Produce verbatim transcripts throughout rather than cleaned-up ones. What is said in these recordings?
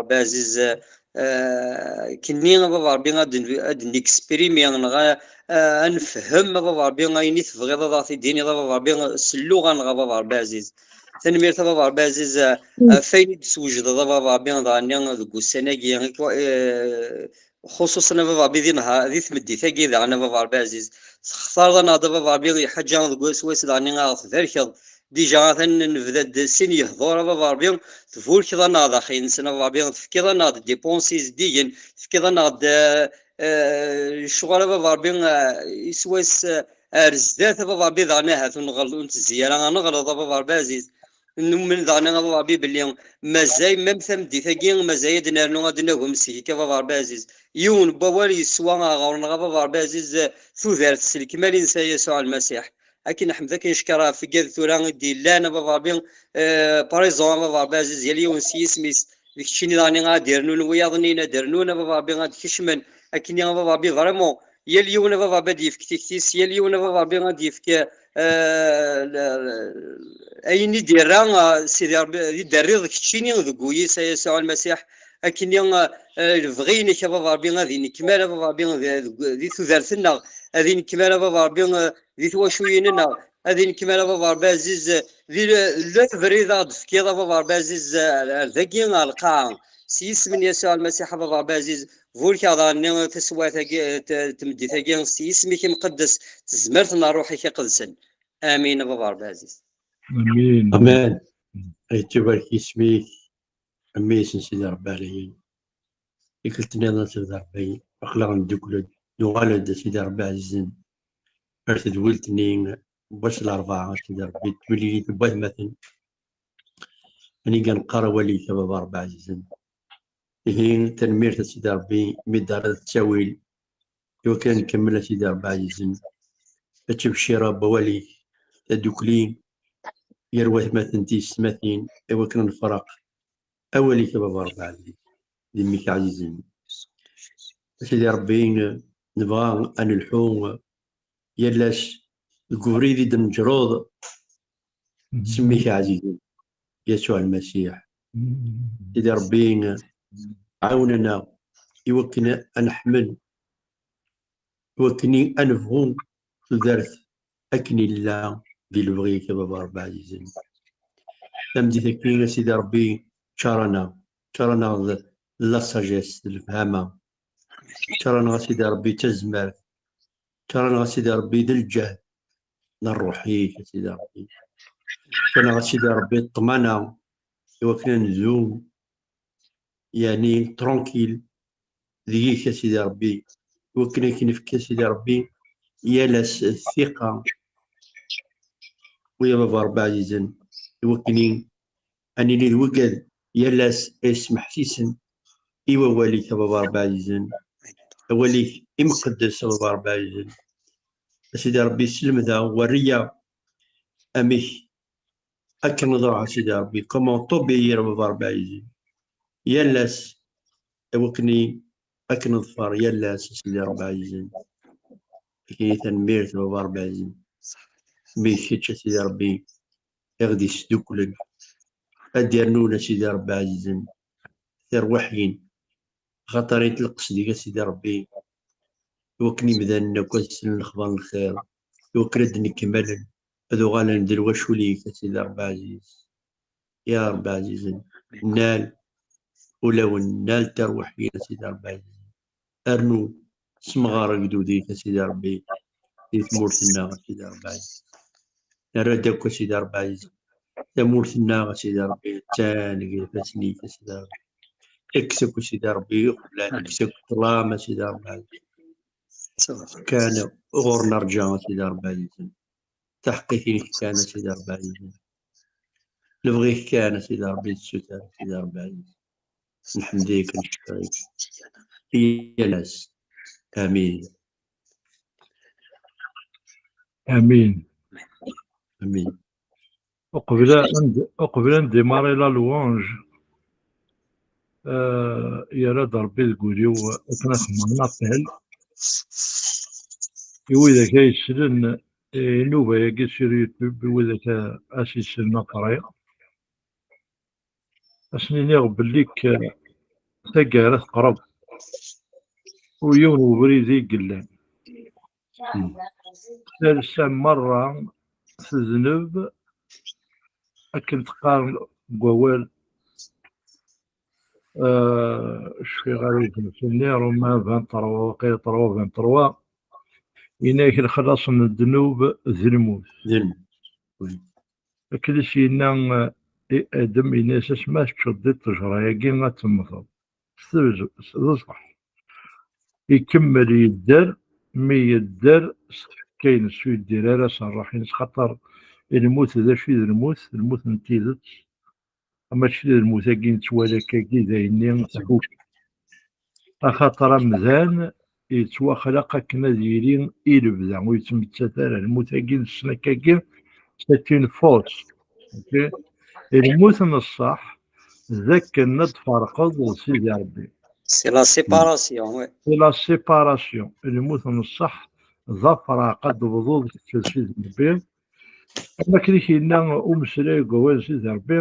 Ṛebbi ɛziz, eh, kenni a baba Ṛebbi ad n-, ad n-exprimi neɣ a, a, ad nefhem a baba Ṛebbi ayen i tebɣiḍ ad aɣ-t-id-tiniḍ a baba Ṛebbi s lluɣa-nneɣ a baba Ṛebbi ɛziz. Tanemmirt a baba Ṛebbi ɛziz, eh, ɣef wayen i d-teswejdeḍ a baba Ṛebbi daɣen deg ussan-agi, eh, xuṣuṣen a baba Ṛebbi di nehar, di tmeddit-agi daɣen a baba Ṛebbi ɛziz. Textareḍ-aneɣ-d a baba Ṛebbi lḥaǧa deg wass wass daɣen i aɣ-tbarkeḍ. Dija atan nebda-d sin yehdur a baba Ṛebbi, tburkeḍ-aneɣ-d axi-nsen a baba Ṛebbi, tefkiḍ-aneɣ-d dépenses zeddigen, tefkiḍ-aneɣ-d, eh, eh, ccɣel a baba Ṛebbi, eh, iswa-s, eh, ar zdat a baba Ṛebbi daɣen ahat ur nɣel-, ur nettezzi ara ad neɣleḍ a baba Ṛebbi ɛziz. Numen daɣen a baba Ṛebbi belli mazal, même tameddit-agi, mazal ad d-nernu ad d-nagem seg-k a baba Ṛebbi ɛziz. Yiwen n wawal yeswa ɣur-neɣ a baba Ṛebbi ɛziz, eh, tudert s lekmal-ines a Yasuɛ Lmasiḥ. Akken neḥmed, akken neckeṛ ɣef wigad tura i d-yellan a baba Ṛebbi, eh, présents a baba Ṛebbi ɛziz, yal yiwen s yisem-is, d keččini daɣen ad d-irnun wiyaḍ-nni, ad d-rnun a baba Ṛebbi ad d-kecmen, akken a baba Ṛebbi vraiment, yal yiwen a baba Ṛebbi ad d-yefk tikti-s, yal yiwen a baba Ṛebbi ad d-yefk, eh, le-, le-, ayen i d-irra, eh, Sidi Ṛebbi, i d-terriḍ keččini deg wul-is a Yasuɛ Lmasiḥ, akken, eh, eh, lebɣi-inek a baba Ṛebbi ad inekmal a baba Ṛebbi di, di, di tudert-nneɣ, ad inekmal a baba Ṛebbi, eh, di twacuyin-nneɣ, ad inekmal a baba Ṛebbi ɛziz, di le-, l'œuvre i d aɣ-d-tefkiḍ a baba Ṛebbi ɛziz, ar, ar dagi, ar lqaɛa. S yisem n Yasuɛ Lmasiḥ a baba Ṛebbi ɛziz, burkeɣ daɣen taswiɛt-agi, t-, tmeddit-agi, s yisem-ik imqeddes, tezmert n Ṛṛuḥ-ik iqedsen. Amin a baba Ṛebbi ɛziz. Amin. Amin. Ay, tubarek isem-ik, a mmi-s n Sidi Ṛebbi ɛlayen. Tikkelt nniḍen a Sidi Ṛebbi, aql-aɣ neddukel-d, nuɣal-d a Sidi Ṛebbi ɛzizen ar tedwilt-nni n wass n larebɛa a Sidi Ṛebbi, d timlilit n watmaten. Aniga neqqar awal-ik a baba Ṛebbi ɛzizen. Ihi tanemmirt a Sidi Ṛebbi mi d-terriḍ ttawil iwakken ad nkemmel a Sidi Ṛebbi ɛzizen. Ad tebcir Ṛebbi awal-ik, tadukli gar watmaten tiyessetmatin iwakken ad nefreq awal-ik a baba Ṛebbi ɛziz, d mmi-k ɛzizen. A Sidi Ṛebbi, nebɣa ad nelḥu yal ass deg ubrid i d-neǧruḍ s mmi-k ɛzizen, Yasuɛ Lmasiḥ. Sidi Ṛebbi, ɛawen-aneɣ iwakken ad neḥmen, iwakken ad nebɣu tudert akken illa di lebɣi-k a baba Ṛebbi ɛzizen. Tameddit-agi a Sidi Ṛebbi, ččar-aneɣ, ččar-aneɣ d, d la sagesse, d lefhama, ččar-aneɣ a Sidi Ṛebbi d tazmert, ččar-aneɣ a Sidi Ṛebbi d lǧehd n ṛṛuḥ-ik a Sidi Ṛebbi, ččar-aneɣ a Sidi Ṛebbi d ṭṭmana iwakken ad ndum yeɛni tranquille deg-k a Sidi Ṛebbi, iwakken ad k-nefk a Sidi Ṛebbi yal ass ttiqa. Wi a baba Ṛebbi ɛzizen, iwakken ad nili d wigad yal ass ay smeḥsisen i wawal-ik a baba Ṛebbi ɛzizen, awal-ik imqeddes a baba Ṛebbi ɛzizen. A Sidi Ṛebbi, sselmed-aɣ, werri-yaɣ amek akken neḍra a Sidi Ṛebbi, comment obéir a baba Ṛebbi ɛzizen. Yal ass, iwakken akken neḍfer yal ass a Sidi Ṛebbi ɛzizen. Akken i tanemmirt a baba Ṛebbi ɛzizen. Mi d kečč a Sidi Ṛebbi i ɣ-d-yesduklen, ad d-irnun a Sidi Ṛebbi ɛzizen, tirwiḥin, axaṭer i tleqqes deg a Sidi Ṛebbi, iwakken imdanen akk ad slen lexbar n lxir, iwakken ad d-nnekmalen, ad uɣalen d lwacul-ik a Sidi Ṛebbi ɛziz. Ya Ṛebbi ɛzizen, nal ulawen, nal tarwiḥin a Sidi Ṛebbi ɛzizen. Rnu semɣer agdud-ik a Sidi Ṛebbi di tmurt-nneɣ a Sidi Ṛebbi ɛzizen. Nerra-d akk a Sidi Ṛebbi ɛzizen, tamurt-nneɣ a Sidi Ṛebbi attan deg ifassen-ik a Sidi Ṛebbi. Kkes akk a Sidi Ṛebbi iɣeblan, kkes akk ṭṭlam a Sidi Ṛebbi ɛzizen. Kan ɣur nerǧa a Sidi Ṛebbi ɛzizen. Taḥeqqit-inek kan a Sidi Ṛebbi ɛzizen. Lebɣi-k kan a Sidi Ṛebbi nessuter a Sidi Ṛebbi ɛzizen. Nḥemd-ik, neckeṛ-ik. Yal ass. Amin. Amin. Amin. Uqbel ad n-, uqbel ad ndémarrer la louange, euh, yerra-d Ṛebbi deg wul-iw akken ad xedmeɣ un appel i widak ay yessnen i nnuba-agi sur YouTube, i widak a, a s-yessnen aqrayɣ. Ad sen-iniɣ belli k-, taggara teqreb, u yiwen ubrid i yellan. Talsa merra tedneb, akken teqqar deg wawal, euh, cfiɣ ara yeknes-nni, Romains vingt-trois, waqila trois vingt-trois, yenna-yak lexlaṣ n ddnub d lmut. Akken i s-yenna, eh, i Adem, yenna-yas: "Asmi ad teččeḍ di ṭṭejra-agi, ad temmteḍ." S tebz-, s, d ṣṣeḥ. Ikemmel yedder, mi yedder s tfekka-ines, ur yeddir ara s rruḥ-ines, xaṭer lmut, d acu i d lmut? Lmut n tidet, mačči d lmut-agi nettwali akkagi, d ayenni tḥucc. Axaṭer amdan yettwaxlaq akken ad yili i lebda, ur yettmettat ara. Lmut-agi nessen akkagi, c'est une fausse. Ok? Lmut n ṣṣeḥ d akken ad tferqeḍ d Sidi Ṛebbi. C'est la séparation, oui. C'est la séparation. Lmut n ṣṣeḥ d afraq, ad tebḍuḍ kečč d Sidi Ṛebbi. Am akken i k-yenna umeslay deg wawal n Sidi Ṛebbi,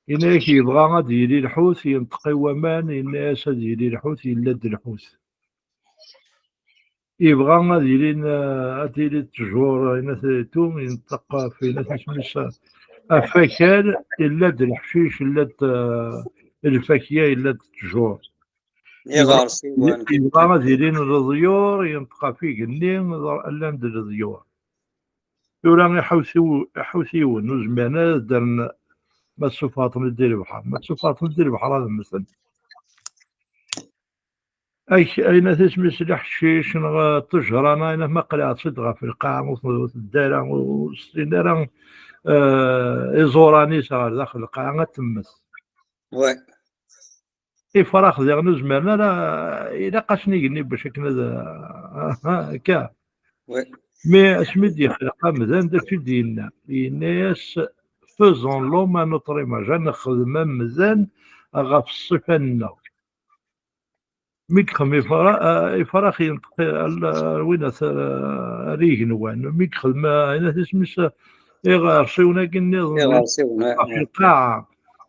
yenna-yak yebɣa ad yili lḥut, yenṭeq i waman, yenna-yas ad yili lḥut, yella-d lḥut. Yebɣa ad yili, eh, ad tili ttjur, yenna-t tu, yenṭeq ɣef, yenna-t isem-is, af akal, yella-d leḥcic, yella-d, eh, lfakya, yella-d ttjur. Iɣersiwen. Yebɣa ad ilin leḍyur, yenṭeq ɣef igenni, llan-d leḍyur. Tura iḥewsiw-, iḥewsiwen ur zmiren ara ad ddren, ma tessufɣeḍ-ten-id di lebḥer. Ma tessufɣeḍ-ten-id di lebḥer ad mmten. Ak-, ayen at isem-is leḥcic neɣ ṭṭejra, neɣ ayen at ma qelɛeḍ-tt-id ɣef lqaɛa, ur t-, ur tedda ara, ur s-tin ara, eh, iẓuran-is ɣer daxel lqaɛa, ad temmet. Ouais. Ifrax diɣen ur zmiren ara, ilaq-asen igenni bac akken ad, akka. Oui. Mi asmi d-yexleq amdan, d acu i d-yenna? Yenna-yas: "Faisons l'homme à notre image", ad nexdem amdan ɣef ṣṣifa-nneɣ. Mi yexdem ifra-, ah, ifrax, yenṭeq al-, ar win at-, ar igenwan. Mi yexdem, ah, ayen at isem-is, ah, iɣersiwen-agi nniḍen, iɣersiwen, ah, ɣef lqaɛa.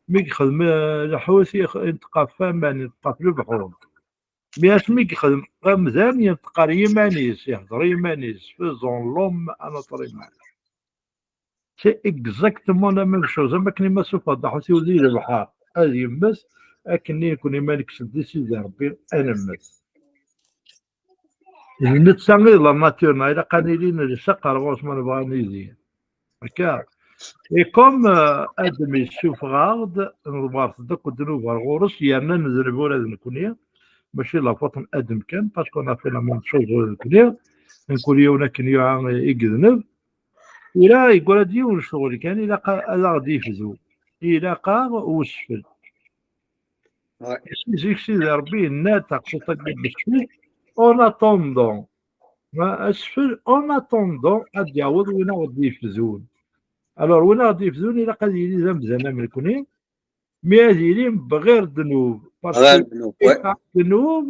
Mi yexdem, ah, lḥut, yex-, yenṭeq ɣef waman, yenṭeq ɣef lebḥur. Mi asmi yexdem amdan, yenṭeq ɣer yiman-is, ihder i yiman-is: "Faisons l'homme à notre image." C'est exactement la même chose. Am akken ma sufeɣ-d aḥutiw di lebḥer, ad yemmet, akken nekni ma nekkes-d di Sidi Ṛebbi, ad nemmet. D netta i d la nature-nneɣ, ilaq ad nili nels aqerru-s ma nebɣa ad nidir. Akka. Et comme, euh, Adem yessufeɣ-aɣ-d, neḍmert-d akk ddnub ɣer ɣur-s, yerna nedneb ula d nekni, mačči la faute n Adem kan, parce qu'on a fait la même chose ula d nekni, mkul yiwen akken yuɛa i yedneb, tura yeggra-d yiwen ccɣel kan, ilaq a-, ad aɣ-d-yefdu. Ilaq-aɣ usfel. Ouais. Si zik Sidi Ṛebbi yenna-d taqsiṭ-agi n usfel, en attendant. Ma asfel, en attendant, ad d-yaweḍ win aɣ-d-yefdun. Alors, win aɣ-d-yefdun, ilaq ad yili d amdan am nekni, mi ad yili bɣir ddnub. Parce que ddnub, ouais. Ddnub,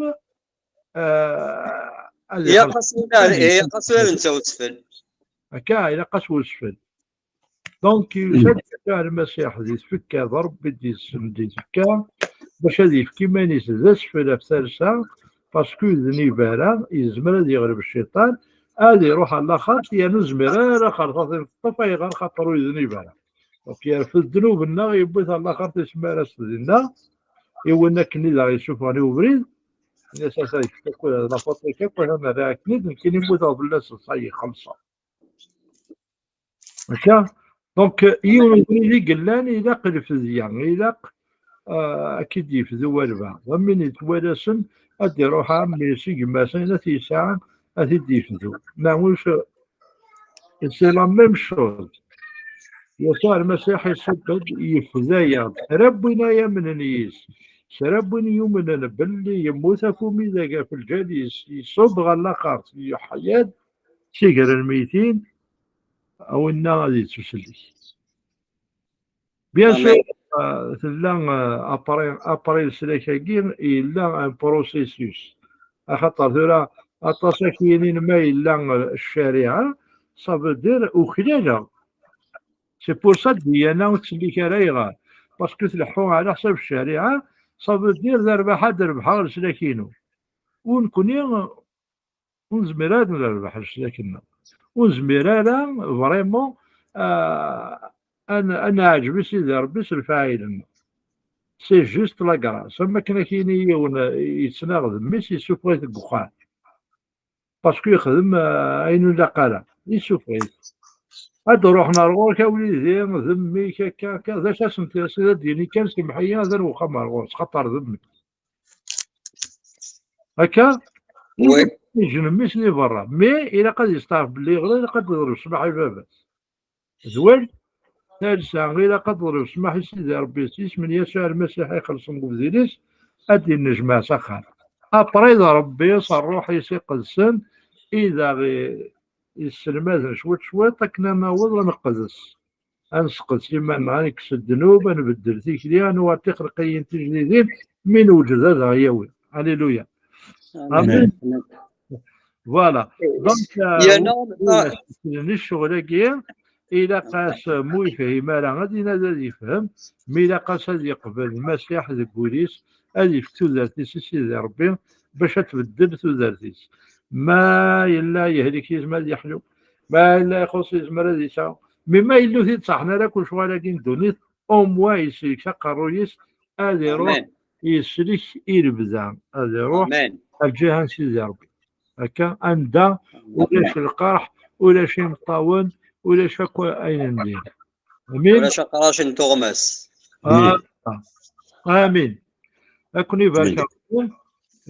euh, ad ixelleṣ. Ilaq-as ula d netta usfel. Akka, ilaq-as usfel. Donc, yusa-d Lmasiḥ di tfekka, d Ṛebbi d-yessen di tfekka, bac ad yefk iman-is d asfel ɣef talsa, parce que ur yednib ara, yezmer ad yeɣleb cciṭan, ad iruḥ ɣer laxert, yerna ur nezmir ara xerṣaṣ i neṭṭef, ayɣer? Xaṭer ur yednib ara. Donc, yerfed ddnub-nneɣ, yewwi-t ɣer laxert, isemma-as dinna, i win akken i d aɣ-yessufɣen i ubrid, yenna-as: "Ata, yefka akk la faute-ik akk, ata nerra akken-id, nekkini mmuteɣ fell-as, ça y est, xellṣeɣ." Akka? Donc, yiwen ubrid i yellan, ilaq lfedya, ilaq, ah, ad k-id-yefdu walbeɛḍ. Am win yettwalasen, ad d-iruḥ ɛemmi-s, gma-s, ayen ad t-yesɛa, ad t-id-yefdu. Neɣ ulac, c'est la même chose. Yasuɛ Lmasiḥ iṣubb-d, yefda-yaɣ-d. Kra n win ay amnen yis, kra n win yumnen belli yemmut ɣef umidag, ɣef lǧal-is, iṣubb ɣer laxert, yeḥya-d, si gar lmeytin, a winna ad yettusellek. Bien sûr, euh, tella, euh, après, après leslak-agi, yella un processus. Axaṭer tura, aṭas ak yinin ma yella, euh, ccariɛa, ça veut dire uklaleɣ. C'est pour ça ddiyana ur tettsellik ara, ayɣer? Parce que tleḥḥu ɛla ḥsab ccariɛa, Ça veut dire d rrbeḥ ad d-rebḥeɣ leslak-inu. U nekkni ur nezmir ara ad nerbeḥ leslak-nneɣ. Ur nezmir ara vraiment, ah, ad n-, ad neɛǧeb i Sidi Ṛebbi s lefɛayel-nneɣ. C'est juste la grâce. Am wakken ad k-yini yiwen, eh, yettnaɣ d mmi-s, yessufeɣ-it deg uxxam. Parce que yexdem, eh, ayen ur ilaq ara. Yessufeɣ-it. Ad d-ruḥen ar ɣur-k a wlidi, d mmi-k akka, akka. D acu ad sen-tiniḍ? Ad d-yini kan, semmeḥ-iyi, atan wexxam ar ɣur-s, xaṭer d mmi. Akka? Oui. Ijen mmi-s di berra. Mais ilaq ad yesteɛref belli yeɣli, ilaq ad d-yeḍleb ssmaḥ i baba-s. Zwel, talsa, ilaq ad d-yeḍleb ssmaḥ i Sidi Ṛebbi s yisem n Yasuɛ Lmasiḥ ixellṣen deg ubdil-is, ad d-innejmeɛ s axxam. Après d Ṛebbi s Ṛṛuḥ-is iqedsen i d aɣ-, i-, yesselmaden cwiṭ cwiṭ akken ad naweḍ ad neqdes. Ad nesqedec iman-nneɣ, ad nekkes ddnub, ad nbeddel tikli, ad nuɣal d tixelqiyin tijdidin, mi newjed ad aɣ-yawi. Alléluia. Amen. Amen. Voilà. Donc, euh, yerna, ccɣel-agi, ilaq-as, mu yefhim ara, ad inadi ad yefhem, mi ilaq-as ad yeqbel Lmasiḥ deg wul-is, ad yefk tudert-is i Sidi Ṛebbi, bac ad tbeddel tudert-is. Ma yella yehlik, yezmer ad yeḥlu. Ma yella ixuṣ, yezmer ad yesɛu. Mi ma yella ur t-id-ṣaḥen ara akk lecɣal-agi n ddunit, au moins yesseglek aqerruy-is, ad iruḥ, amen, yeslek i lebda, ad iruḥ, amen, ar lǧiha n Sidi Ṛebbi. Akka, anda, amen, ulac lqerḥ, ulac imeṭṭawen, ulac akk ayen n din. Amin. Ulac aqrac n tuɣmas. Ah, amin. Ad ken-ibarek Ṛebbi.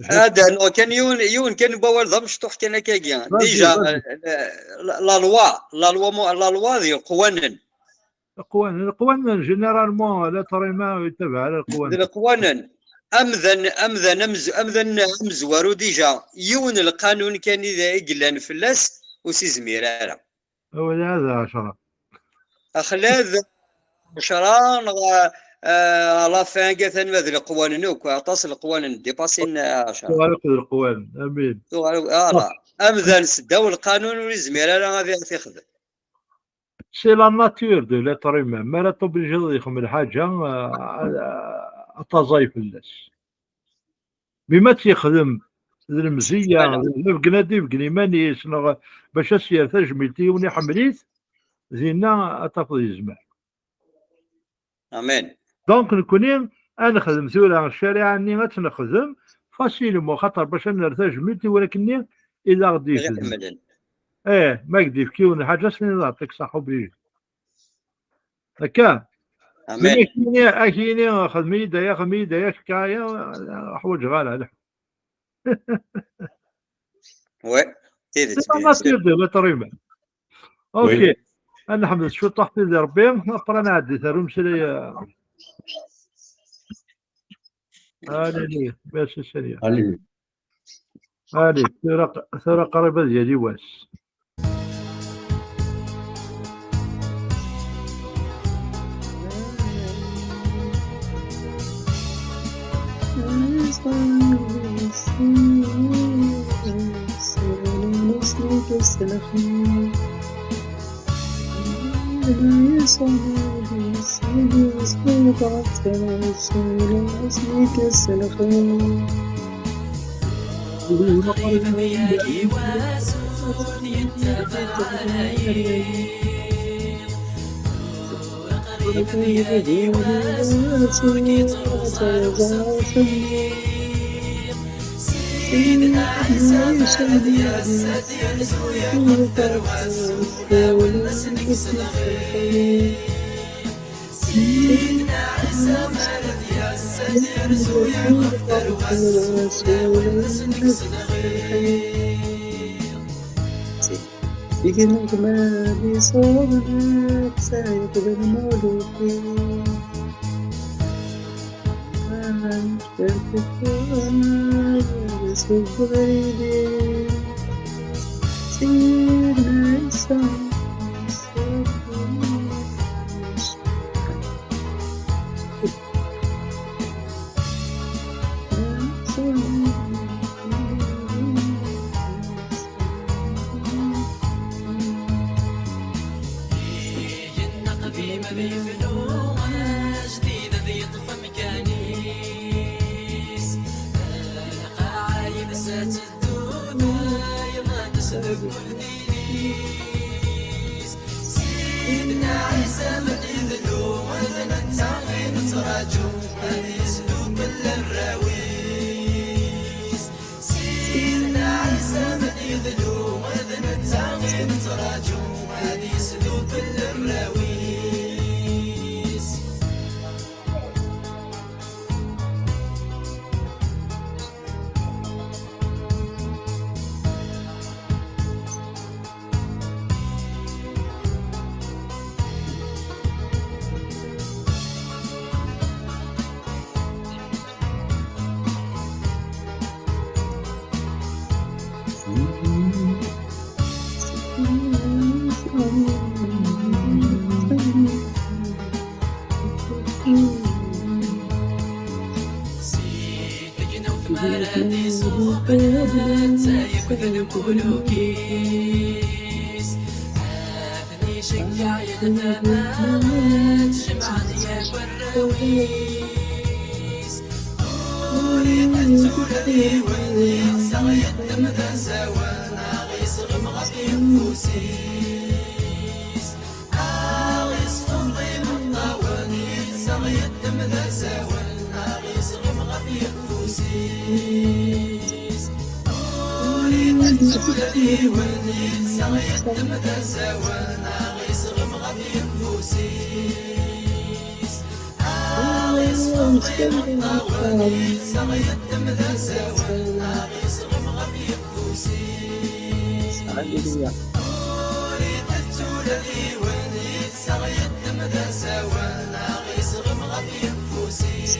Ad rnuɣ kan yiwen, yiwen kan n wawal d amecṭuḥ kan akkagi. Vas-y, déjà, vas-y. Euh, la, la loi, la loi mo-, la loi d iqwanen. Iqwanen, iqwanen, généralement, l'être humain yetabeɛ ala iqwanen. D iqwanen. Amdan, amdan, amez-, amdan amezwaru, déjà, yiwen lqanun kan i d, i yellan fell-as, ur s-izmir ara. Awal-a d ɛecṛa. Axlad ɛecṛa neɣ, eh, à la fin, atan ma d leqwanen akk, aṭas leqwanen, dépassin ɛecṛa. Tuɣal akk d leqwanen, amin. Tuɣal, ala. Amdan seddaw lqanun ur izmir ara ad t-ixdem. C'est la nature de l'être humain. Mi ara t'obligeḍ ad yexdem lḥaǧa, eh, eh, ad taẓay fell-as. Mi ma tt-yexdem d lemzeyya, d lebgen ad ibgen iman-is, neɣ bac ad s-yerr tajmilt i yiwen iḥemmel-it, dinna ad tafeḍ yezmer. Amen. Donc, nekkni ad nexdem tura ccariɛa-nni, ad tt-nexdem facilement, xaṭer bac ad nerr tajmilt i win akkenni i d aɣ-d-yexdem. Eh, ma ak-d-yefk yiwen lḥaǧa, ad s-tiniḍ yeɛṭik ṣṣeḥḥa, obligé. Akka? Amen. Ak-yini, ak-yini, xdem-iyi-d aya, xdem-iyi-d aya, kečč aya, ḥwaǧeɣ ara. Oui, tidet, bien sûr. C'est la nature de l'être humain. Ok. Oui. Ad nḥemmel cwiṭ Sidi Ṛebbi, après nɛeddi ar umeslay. Allez, merci Seigneur. Allez. Allez, tura, tura qrib ad yali wass. Sidna Ɛisa ma d-idlu, d netta i nettraǧu, ad yesdukkel arraw-is. Sidna Ɛisa ma d-idlu, d netta i nettraǧu, ad yesdukkel arraw-is. Si tegnewt mi ara d-isuqel, netta yekfel kuluk-is. Ad ten-iceggeɛ yal tama, ad jemɛen yakk arraw-is. Ur itettu ula d yiwen, yettaɣ yeddem d asawen, aɣ isɣem ɣef yeffus-is. Aɣ isfeḍ imeṭṭawen, yettaɣ yeddem d asawen, aɣ isɣem ɣef yeffus-is. Ur itettu ula d yiwen, yettaɣ yeddem d asawen, aɣ isɣem ɣef yeffus-is. Aɣ isfeḍ imeṭṭawen, yettaɣ yeddem d asawen, aɣ isɣem ɣef yeffus-is. Ur itettu ula d yiwen, yettaɣ yeddem d asawen, aɣ isɣem ɣef yeffus-is.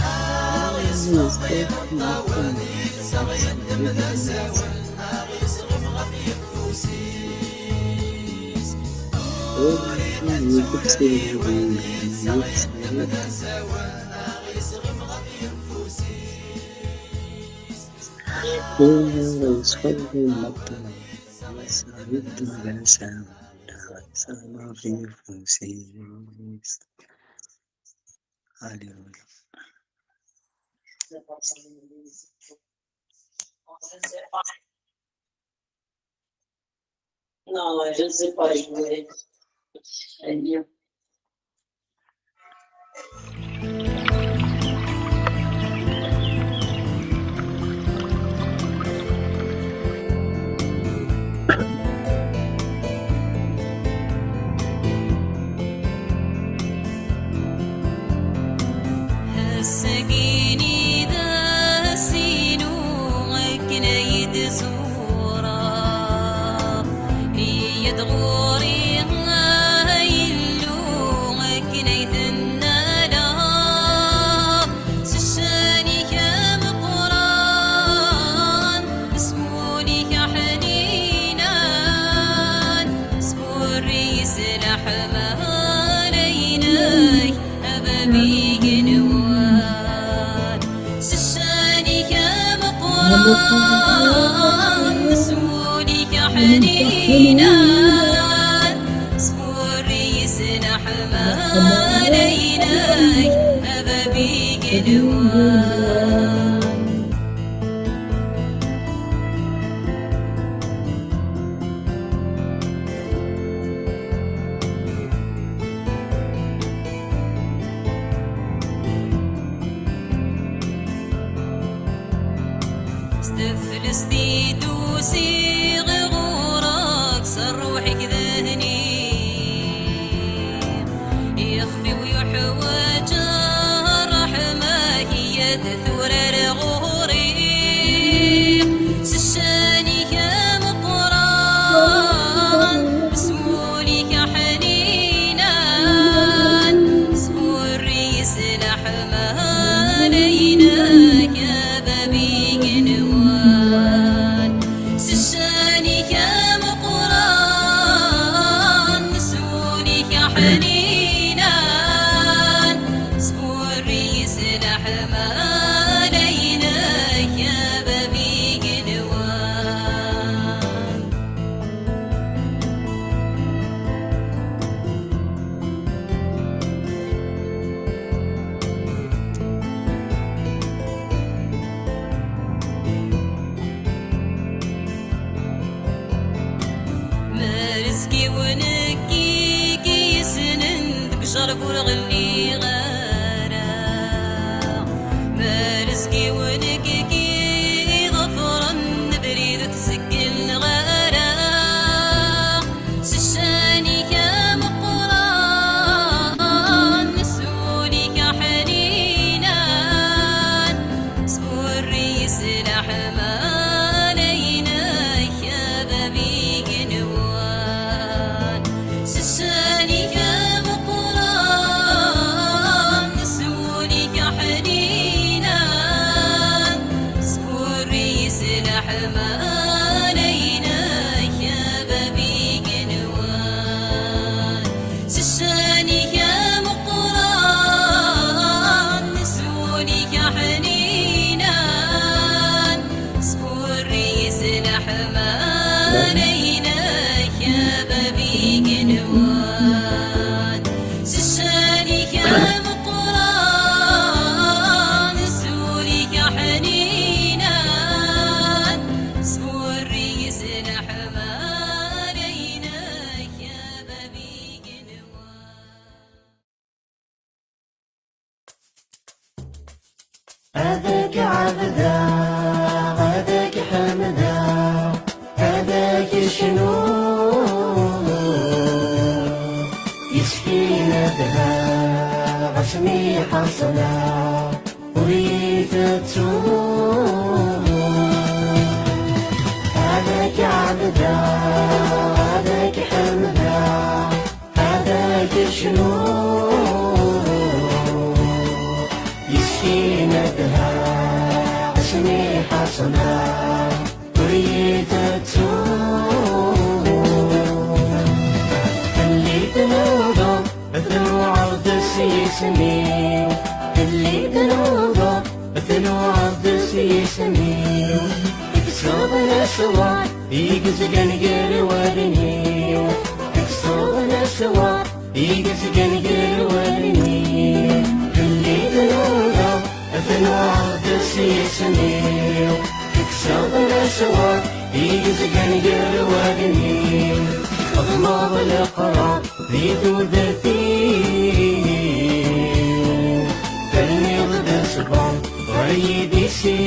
Aɣ isfeḍ imeṭṭawen, yettaɣ yeddem d asawen, aɣ isɣem ɣef yeffus-is. Ur itettu ula d yiwen, yettaɣ yeddem d asawen, aɣ isɣem ɣef yeffus-is. Ur itettu ula d yiwen, yettaɣ yeddem d asawen, aɣ isɣem ɣef yeffus-is. Alléluia. Non, je ne sais pas jouer. Très bien. Ass-agi-ni d ass-inu akken ay d-zureɣ. Iyya-d ɣur-i, ay Illu, akken ay ten-nnaleɣ, s ccan-ik ameqqran, s wul-ik aḥninan, sburri-yi s leḥmala-inek, a bab igenwan. S ccan-ik ameqqran, s wul-ik aḥninan, sburri-yi s leḥmala-inek, a bab igenwan. S teflest i d-usiɣ ɣur-k, s ṛṛuḥ-ik d hni. Ixef-iw yuḥwaǧ ṛṛeḥma-k, iyya-d tura ar ɣur-i. S ccan-ik ameqqran, s wul-ik aḥninan, sburri-yi s leḥmala-inek, a bab igenwan. S ccan-ik ameqqran, ur ɣelliɣ ara. Ma rezg-iw nekk i iḍefren, abrid ur t-seggelneɣ ara. S ccan-ik ameqqran, s wul-ik aḥninan, sburri-yi s leḥmala-inek, a bab igenwan. S ccan-ik ameqqran, s wul-ik aḥninan, sburri-yi s leḥmala-inek, a bab igenwan. S ccan-ik ameqqran, s wul-ik aḥninan, sburri-yi s leḥmala-inek, a bab igenwan. S ccan-ik ameqqran, s wul-ik aḥninan, sburri-yi s leḥmala-inek, a bab igenwan. Ad k-ɛebdeɣ, ad k-ḥemdeɣ, ad k-cnuɣ. Yeskin ad dheɣ asmi ḥaṣleɣ, ur iyi-tettuɣ. Ad k-ɛebdeɣ, ad k-ḥemdeɣ, ad k-cnuɣ. Yeskin ad dheɣ asmi ḥaṣleɣ, ur iyi-tettuɣ. Telli tnudaḍ, tnuɛeḍ s yisem-iw. Telli tnudaḍ, tnuɛeḍ s yisem-iw. Tekkseḍ leswar i yezgan gar wallen-iw. Tekkseḍ leswar i yezgan gar wallen-iw. Fell-i tnudaḍ, tnuɛeḍ s yisem-iw. Tekkseḍ leswar i yezgan gar wallen-iw. Txedmeḍ leqrar di tudert-iw, terniḍ-d ṣṣber ɣer yidis-iw.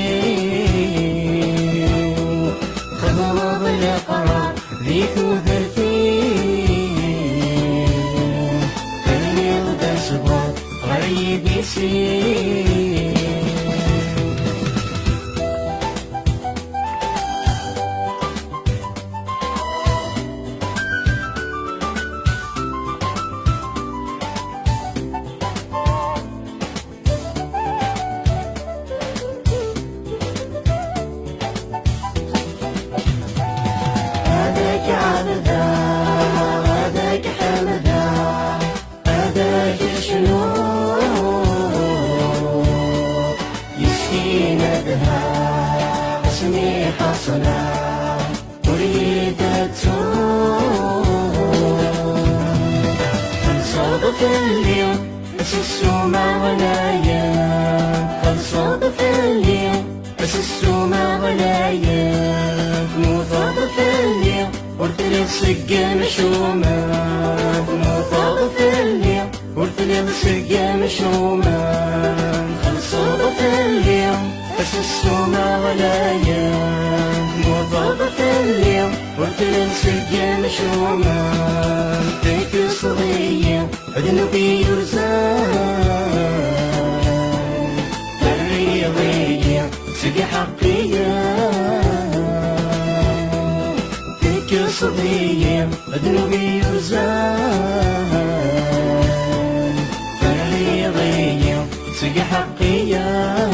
Txedmeḍ leqrar di tudert-iw, terniḍ-d ṣṣber ɣer yidis-iw. Ad k-ɛebdeɣ, ad k-ḥemdeɣ, ad k-cnuɣ. Yeskin ad dheɣ asmi ḥaṣleɣ, ur iyi-tettuɣ. Txellṣeḍ fell-i s ssuma ɣlayen. Txellṣeḍ fell-i s ssuma ɣlayen. Temmuteḍ fell-i, ur telliḍ seg yimcumen. Temmuteḍ fell-i, ur telliḍ seg yimcumen. Txellṣeḍ fell-i s ssuma ɣlayen. Temmuteḍ fell-i, ur telliḍ seg yimcumen. Tekkseḍ-iyi ddnub i yurzan. Terriḍ-iyi seg iḥeqqiyen. Tekkseḍ-iyi ddnub i yurzan. Terriḍ-iyi seg iḥeqqiyen.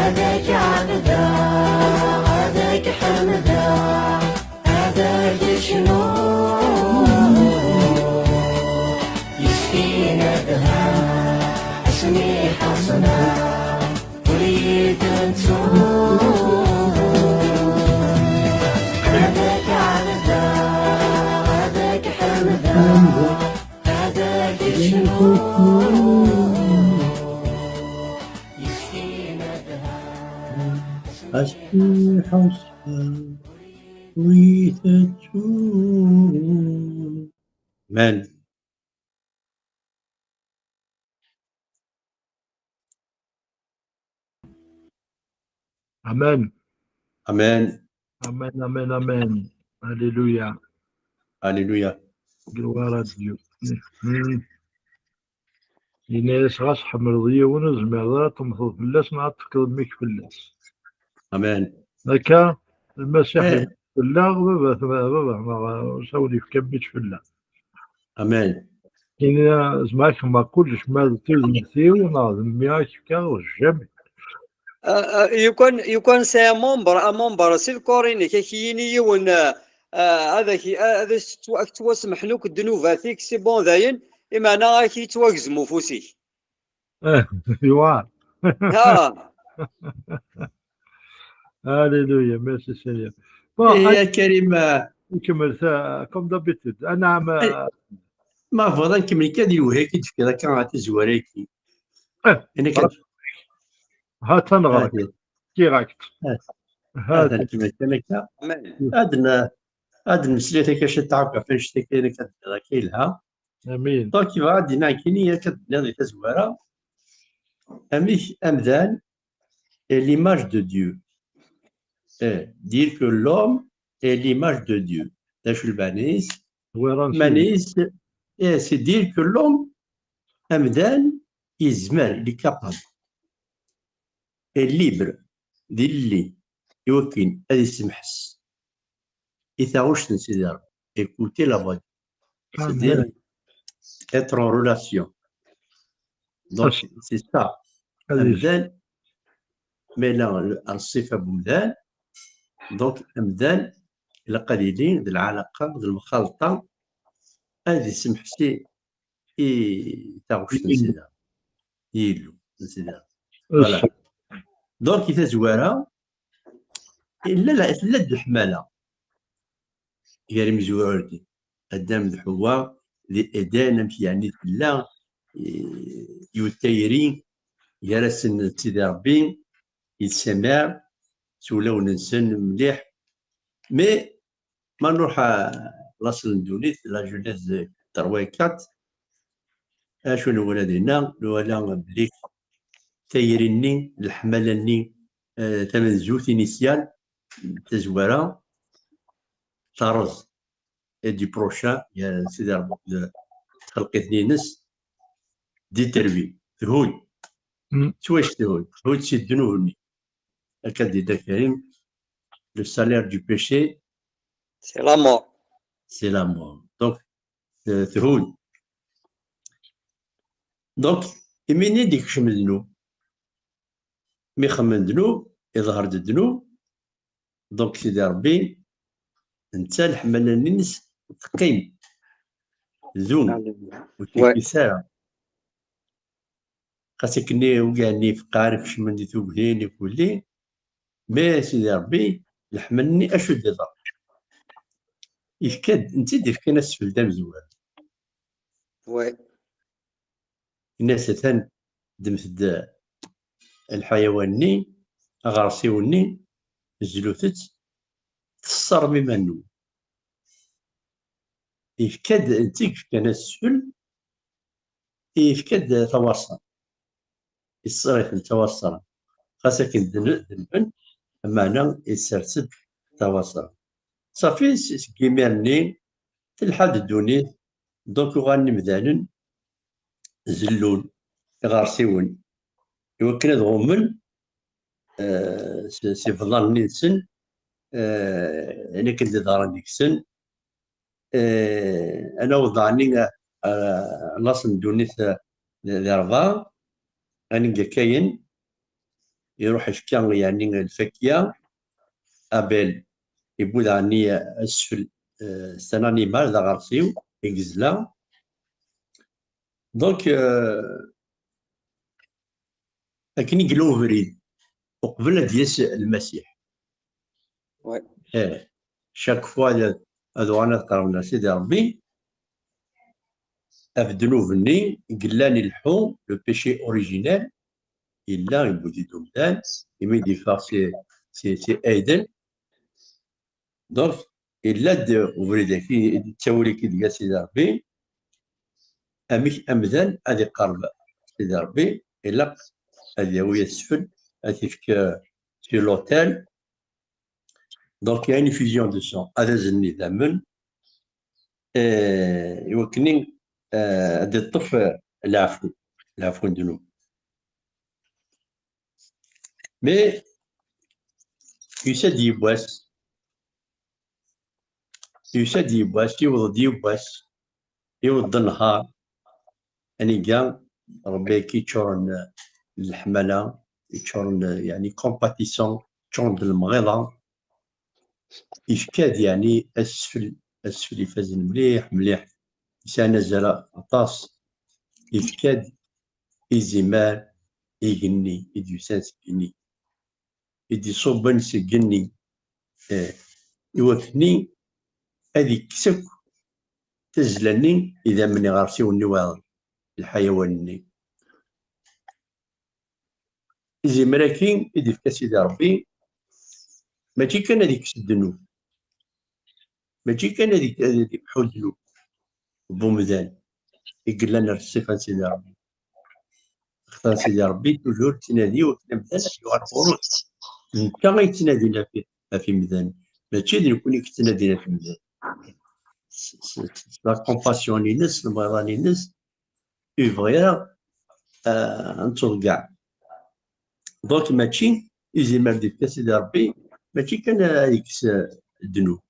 Ad k-ɛebdeɣ, ad k-ḥemdeɣ, ad k-cnuɣ. Amen. Amen. Amen. Amen, amen, amen. Alléluia. Alléluia. Gloire à Dieu. Mm. Yenna-yas, ɣas tḥemmleḍ yiwen, ur tezmireḍ ara ad temmteḍ fell-as neɣ ad tekkeḍ mmi-k fell-as. Amen. Akka, Lmasiḥ yemmut fell-aɣ, baba, baba, neɣ ur s-awen-yefka mmi-k fell-aɣ. Amen. Ini, zemreɣ ad xedmeɣ kullec, ma d tuzmet-iw neɣ d mmi ad k-fkeɣ, jamais. Yukan, yukan sɛiɣ membre, amembre si lkor-inek, ad k-yini yiwen, ad ak-, ad yettwasmeḥ akk ddnubat-ik, c'est bon dayen, imeɛna ad ak-yettwagzem ufus-ik. Yewɛer. Ha. Alléluia, merci Seigneur. Bon, ya Karim, nkemmel ta, comme d'habitude. Anɛam. Ma bɣiḍ ad nkemmel kan, ad yewhi-k-id-fkiḍ akka ɣer tazwara-agi. Ha-t-an ɣer-k. Direct. Ha-t-an nkemmel kan akka. Ad n-, ad nmeslay takacit ɣef annect-agi kan akka, akka yelha. Amin. Donc, yebɣa ad d-iniɣ nekkini, akka d-nniɣ di tazwara, amek amdan est l'image de Dieu. Eh, dire que l'homme est l'image de Dieu. D acu lmeɛna-is? Lmeɛna-is, eh, c'est dire que l'homme, amdan, yezmer, il est capable, est libre, d ilelli, i wakken ad isemḥes i taɣect n Sidi Ṛebbi, écouter la voix. C'est-à-dire être en relation. Donc, c'est ça. Amdan, ma yella le, الصفة n umdan, donc amdan, ilaq ad yili d lɛalaqa, d lemxalṭa, ad isemḥes i, i taɣect n Sidi Ṛebbi, i Yillu n Sidi Ṛebbi. Voilà. Donc, i tazwara, illa la, tella-d leḥmala gar imezwura, Adam d Ḥewwa, di Eden, amek yeɛni tella, eh, yiwet tayri, gar-asen d Sidi Ṛebbi, yettsamaɛ s wulawen-nsen mliḥ. Mais ma nruḥ à l'asl n ddunit, la Genèse trois et quatre, acu nwala dinna? Nwala belli tayri-nni, leḥmala-nni, eh, tamenzut, initiale, tazwara, terreẓ, et du prochain, gar Sidi Ṛebbi d txelqit-nni-ines, d iterwi, thudd. S wacu thudd? Thudd si ddnub-nni. Akka d-yenna Karim, le salaire du péché, c'est la mort. C'est la mort. Donc, euh, thudd. Donc, imini d-ikcem ddnub. Mi xemmen ddnub, iḍher-d ddnub. Donc, Sidi Ṛebbi, netta leḥmala-nni-ines teqqim. Dum. Ur tekkis ara. Xas akken ugar-nni ifeqqɛen kecmen di tugdi-nni kulli, mais Sidi Ṛebbi, leḥmala-nni acu d-iḍerrun? Yefka-d, netta i d-ifkan asfel d amezwaru. Ouais. Ini-as atan, ddmet-d lḥayawan-nni, aɣersiw-nni, zlut-t, tessarem iman-nwen. Yefka-d, netta i yefkan asfel, yefka-d tawaṣṣa. Yesser-iten d tawaṣṣa. Xas akken d-, ddmen, meɛna yessers-d tawaṣṣa. Ṣafi, s-, seg imir-nni, telḥa-d ddunit, donc uɣalen imdanen zellun, iɣersiwen, iwakken ad ɣummen, eh, s, s ibḍanen-nsen, eh, ayen akken d-iḍerren deg-sen, eh, ad naweḍ ɛni, eh, laṣel n ddunit, eh, d, d rebɛa, ayen akka-yen, iruḥ ifka, yeɛni, lfakya, Abel, yewwi daɣen asfel, eh, c'est un animal, d aɣersiw, i yezla. Donc, euh, akken i yella ubrid, uqbel ad d-yas Lmasiḥ. Ouais. Eh, chaque fois, ad, ad uɣalen ad qerben ar Sidi Ṛebbi, ɣef ddnub-nni i yellan ileḥḥu, le péché originel, yella yewwi-d umdan, imi d-yeffeɣ si, si, si Eden. Donc, yella-d ubrid-agi, i d-yettawil-ik-id Sidi Ṛebbi, amek amdan ad iqerreb Sidi Ṛebbi, ilaq ad yawi asfel, ad t-ifk, euh, sur l'autel. Donc, il y a une effusion de sang, ad azen idammen, euh, i wakken, euh, ad iṭṭef, euh, leɛfu, leɛfu n ddnub. Mais yusa-d yiwwas, yusa-d yiwwas, yewweḍ-d yiwwas, yewweḍ-d nnhar, aniga Ṛebbi-agi yeččuren d leḥmala, yeččuren, yeɛni, compatissant, yeččuren d lemɣiḍa, yefka-d, yeɛni, asfel, asfel ifazen mliḥ, mliḥ, yesɛan azal aṭas, yefka-d izimer i igenni, i d-yusan seg igenni, i d-iṣubben seg igenni, eh, i wakken ad ikkes akk tazzla-nni, idammen iɣersiwen-nni wayeḍ, lḥayawan-nni. Izimer-agi i d-ifka Sidi Ṛebbi, mačči kan ad ikkes ddnub, mačči kan ad ik-, ad imḥu ddnub n umdan i yellan ar ṣṣifa n Sidi Ṛebbi. Axaṭer Sidi Ṛebbi toujours yettnadi wakken amdan ad yuɣal ɣur-s. Netta ay yettnadin ɣef, ɣef imdanen, mačči d nekkni i yettnadin ɣef imdanen. S, s, s la compassion-ines, s lemɣiḍan-ines, ur yebɣi ara, ah, ad nettuḍeggeɛ. Donc, mačči, izimer ad d-ifka Sidi Ṛebbi, mačči kan ad ikkes, eh, ddnub.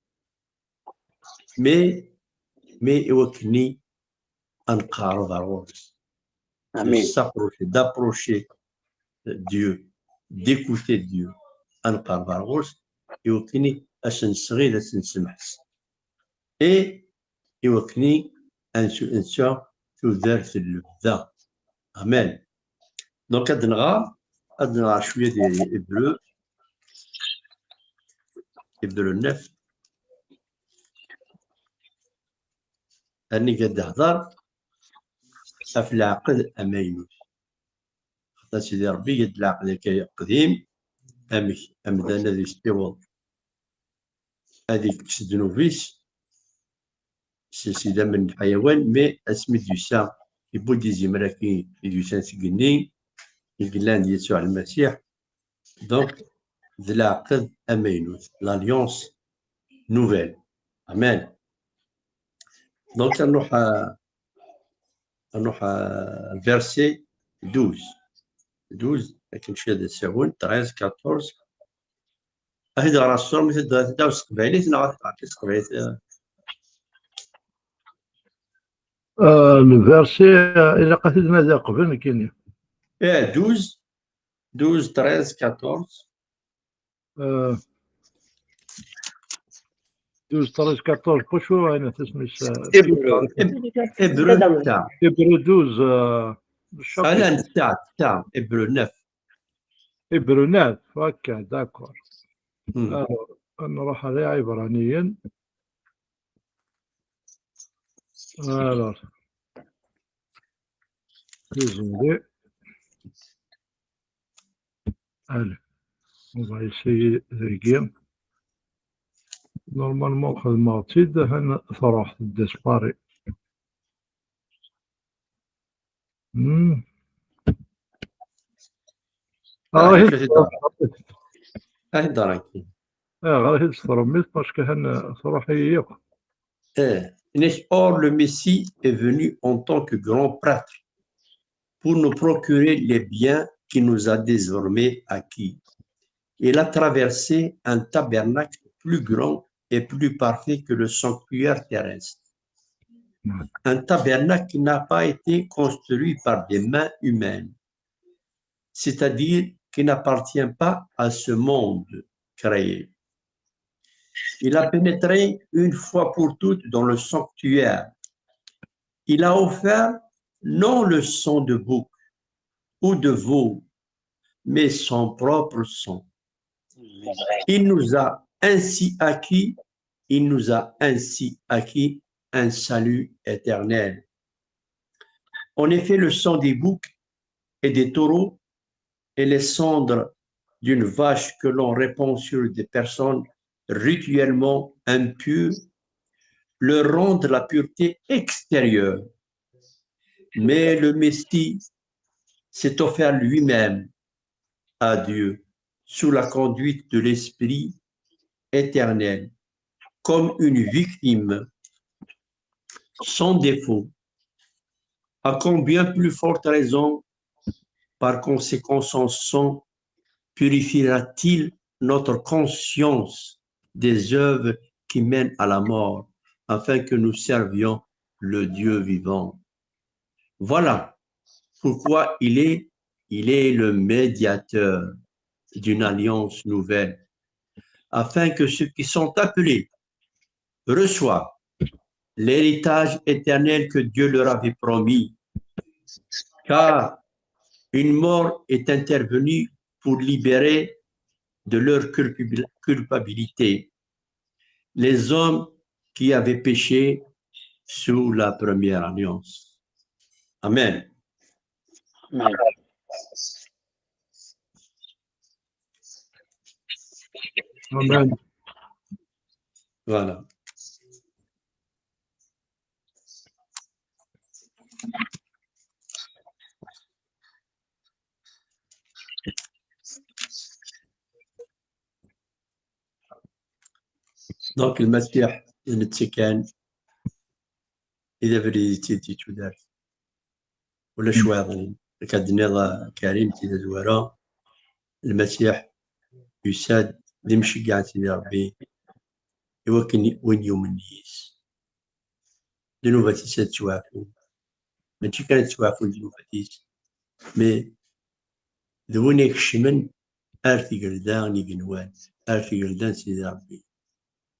Mais, mais i wakken ad nqerreb ar ɣur-s. Amin. De s'approcher, d'approcher Dieu, d'écouter Dieu. Ad nqerreb ar ɣur-s, i wakken ad s-nesɣi, ad s-nessemḥes. Et i wakken ad nsu-, ad nesɛu tudert n lebda. Amen. Donc, ad nɣer, ad nɣer cwiya di Hébreu, Hébreu neuf. Anig ad d-hḍer ɣef leɛqed amaynut. Xaṭer Sidi Ṛebbi, yya-d leɛqed akka aqdim, amek amdan ad yessiweḍ ad ikkes ddnub-is s, s idammen n lḥayawan, mais asmi d-yusa, yewwi-d izimer-agi i d-yusan seg igenni, i yellan d Yasuɛ Lmasiḥ. Donc, d leɛqed amaynut, l'alliance nouvelle. Amen. Donc, ad nruḥ, euh, ad nruḥ, euh, verset douze. Douze, akken cwiya d asawen, treize, quatorze. Ad t-id-ɣer aṣṣur, mi t-id-, ad t-id-aɣ s teqbaylit, neɣ ad t-id-aɣ s teqbaylit? Euh, le verset, euh, ilaq ad t-id-nadi qbel, nekkini. Eh, douze, douze, treize, quatorze. Euh, douze, treize, quatorze, pas sûr, hein, c'est, mais ça, Hébreu, Héb-, Hébreu neuf. Hébreu douze, euh, ah, chapitre. Non, neuf, neuf, Hébreu neuf. Hébreu neuf, ok, d'accord. Hmm. Alors, on aura les Ibraniens. Alors, désolé. Allez, on va essayer de lire. Normalement, xedmeɣ-tt-id, ha-tt-a truḥ, tdisparaît. Hmm. Ah, ah, ɣer-i ɣer-i d-tefremmit, parce que ha-tt-a truḥ-iyi yakk. Eh, or, le Messie est venu en tant que grand prêtre pour nous procurer les biens qu'il nous a désormais acquis. Il a traversé un tabernacle plus grand et plus parfait que le sanctuaire terrestre. Un tabernacle qui n'a pas été construit par des mains humaines, c'est-à-dire qui n'appartient pas à ce monde créé. Il a pénétré une fois pour toutes dans le sanctuaire. Il a offert non le sang de bouc ou de veau, mais son propre sang. Il nous a ainsi acquis, il nous a ainsi acquis un salut éternel. En effet, le sang des boucs et des taureaux et les cendres d'une vache que l'on répand sur des personnes rituellement impures leur rendent la pureté extérieure. Mais le Messie s'est offert lui-même à Dieu sous la conduite de l'Esprit éternel comme une victime sans défaut. À combien plus forte raison, par conséquent, son sang purifiera-t-il notre conscience des œuvres qui mènent à la mort, afin que nous servions le Dieu vivant. Voilà pourquoi il est, il est le médiateur d'une alliance nouvelle, afin que ceux qui sont appelés reçoivent l'héritage éternel que Dieu leur avait promis, car une mort est intervenue pour libérer de leur culpabilité les hommes qui avaient péché sous la première alliance. Amen. Amen. Amen. Voilà. Donc, Lmasiḥ d netta kan i d abrid i d-yettudar. Ulac wayeḍ. Akka d-tenniḍ, a Karim, d tazwara, Lmasiḥ yusa-d d imceggeɛ n Sidi Ṛebbi i wakken win yumnen yis-s, ddnubat-is ad ttwaɛfun. Mačči kan ad ttwaɛfun ddnubat-is, mais d win ikecmen ar tgelda n igenwan, ar tgelda n Sidi Ṛebbi.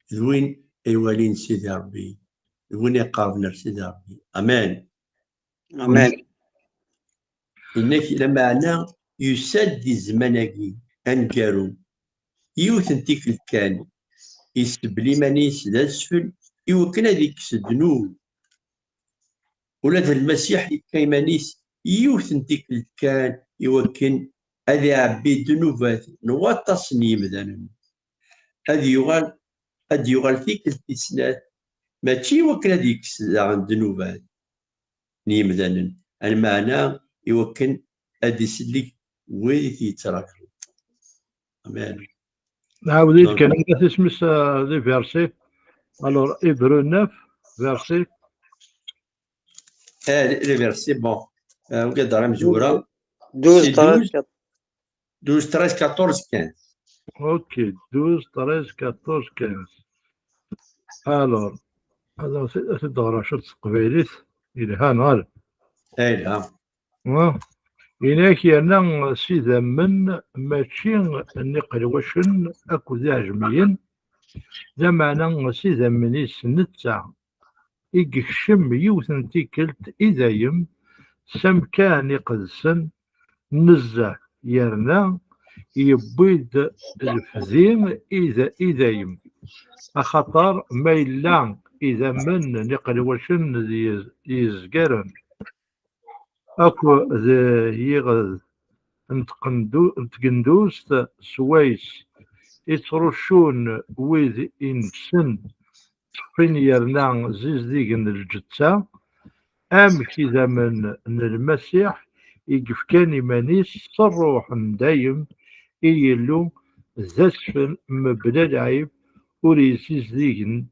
D win ay walin Sidi Ṛebbi, d win iqerben ar Sidi Ṛebbi. Amen. Amen. Inna-k, lameɛna yusa-d di zzman-agi aneggaru, yiwet n tikkelt kan, isbel iman-is d asfel i wakken ad ikkes ddnub. Ula d Lmasiḥ yefka iman-is yiwet n tikkelt kan i wakken ad iɛebbi ddnubat n waṭas n yimdanen. Ad yuɣal, ad yuɣal tikkelt tis snat, mačči i wakken ad yekkes daɣen ddnubat n yimdanen, lameɛna i wakken ad isellek wid i t-yettraǧun. Amen. Nɛawed-d kan, anda isem-is, euh, les versets. Alors, Hébreux neuf, verset. Eh, les versets, bon. Euh, regarde dans la mesure. douze, C'est treize, douze. Douze, treize, quatorze, quinze. Ok, douze, treize, quatorze, quinze. Alors, alors, c'est, c'est dans la chose. Yelha, neɣ? Eh, là. Wa? Inak yerna s idammen mačči n iqelwacen akked iɛejmiyen, lameɛna s idammen-is netta i yekcem yiwet n tikkelt i dayem s amkan iqedsen nezzeh, yerna yewwi-d lefdi i da-, i dayem. Axaṭer ma yella idammen n iqelwacen d yiz-, yezgaren akk d yiɣed n tqendu-, n tgendust swayes ittruccun wid inessen tteffin yerna zizdigen lǧetta, amek idammen n Lmasiḥ i yefkan iman-is s Ṛṛuḥ n dayem i Yillu d asfel mebla lɛib ur yessizdigen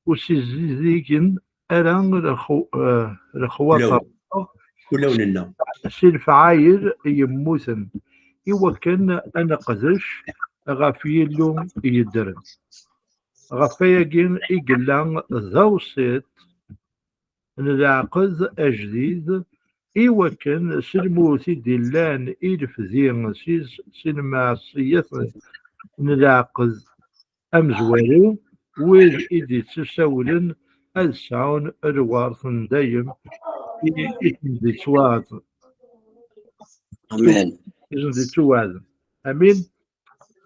ur ssizidigen ara lexw-, eh, lexwaṭer Ulawen-nneɣ. Si lefɛayel yemmuten i wakken ad neqdec ɣef Yillu yeddren. Ɣef wayagi i yella d awsiṭ n leɛqed ajdid, i wakken s lmut i d-illan i lefdi si, si lmeɛṣiyat n leɛqed amezwaru, wid i d-ittusawlen ad sɛun lwert n dayem i, i sen-d-ittwaɛden. Amen. I sen-d-ittwaɛden. Amin.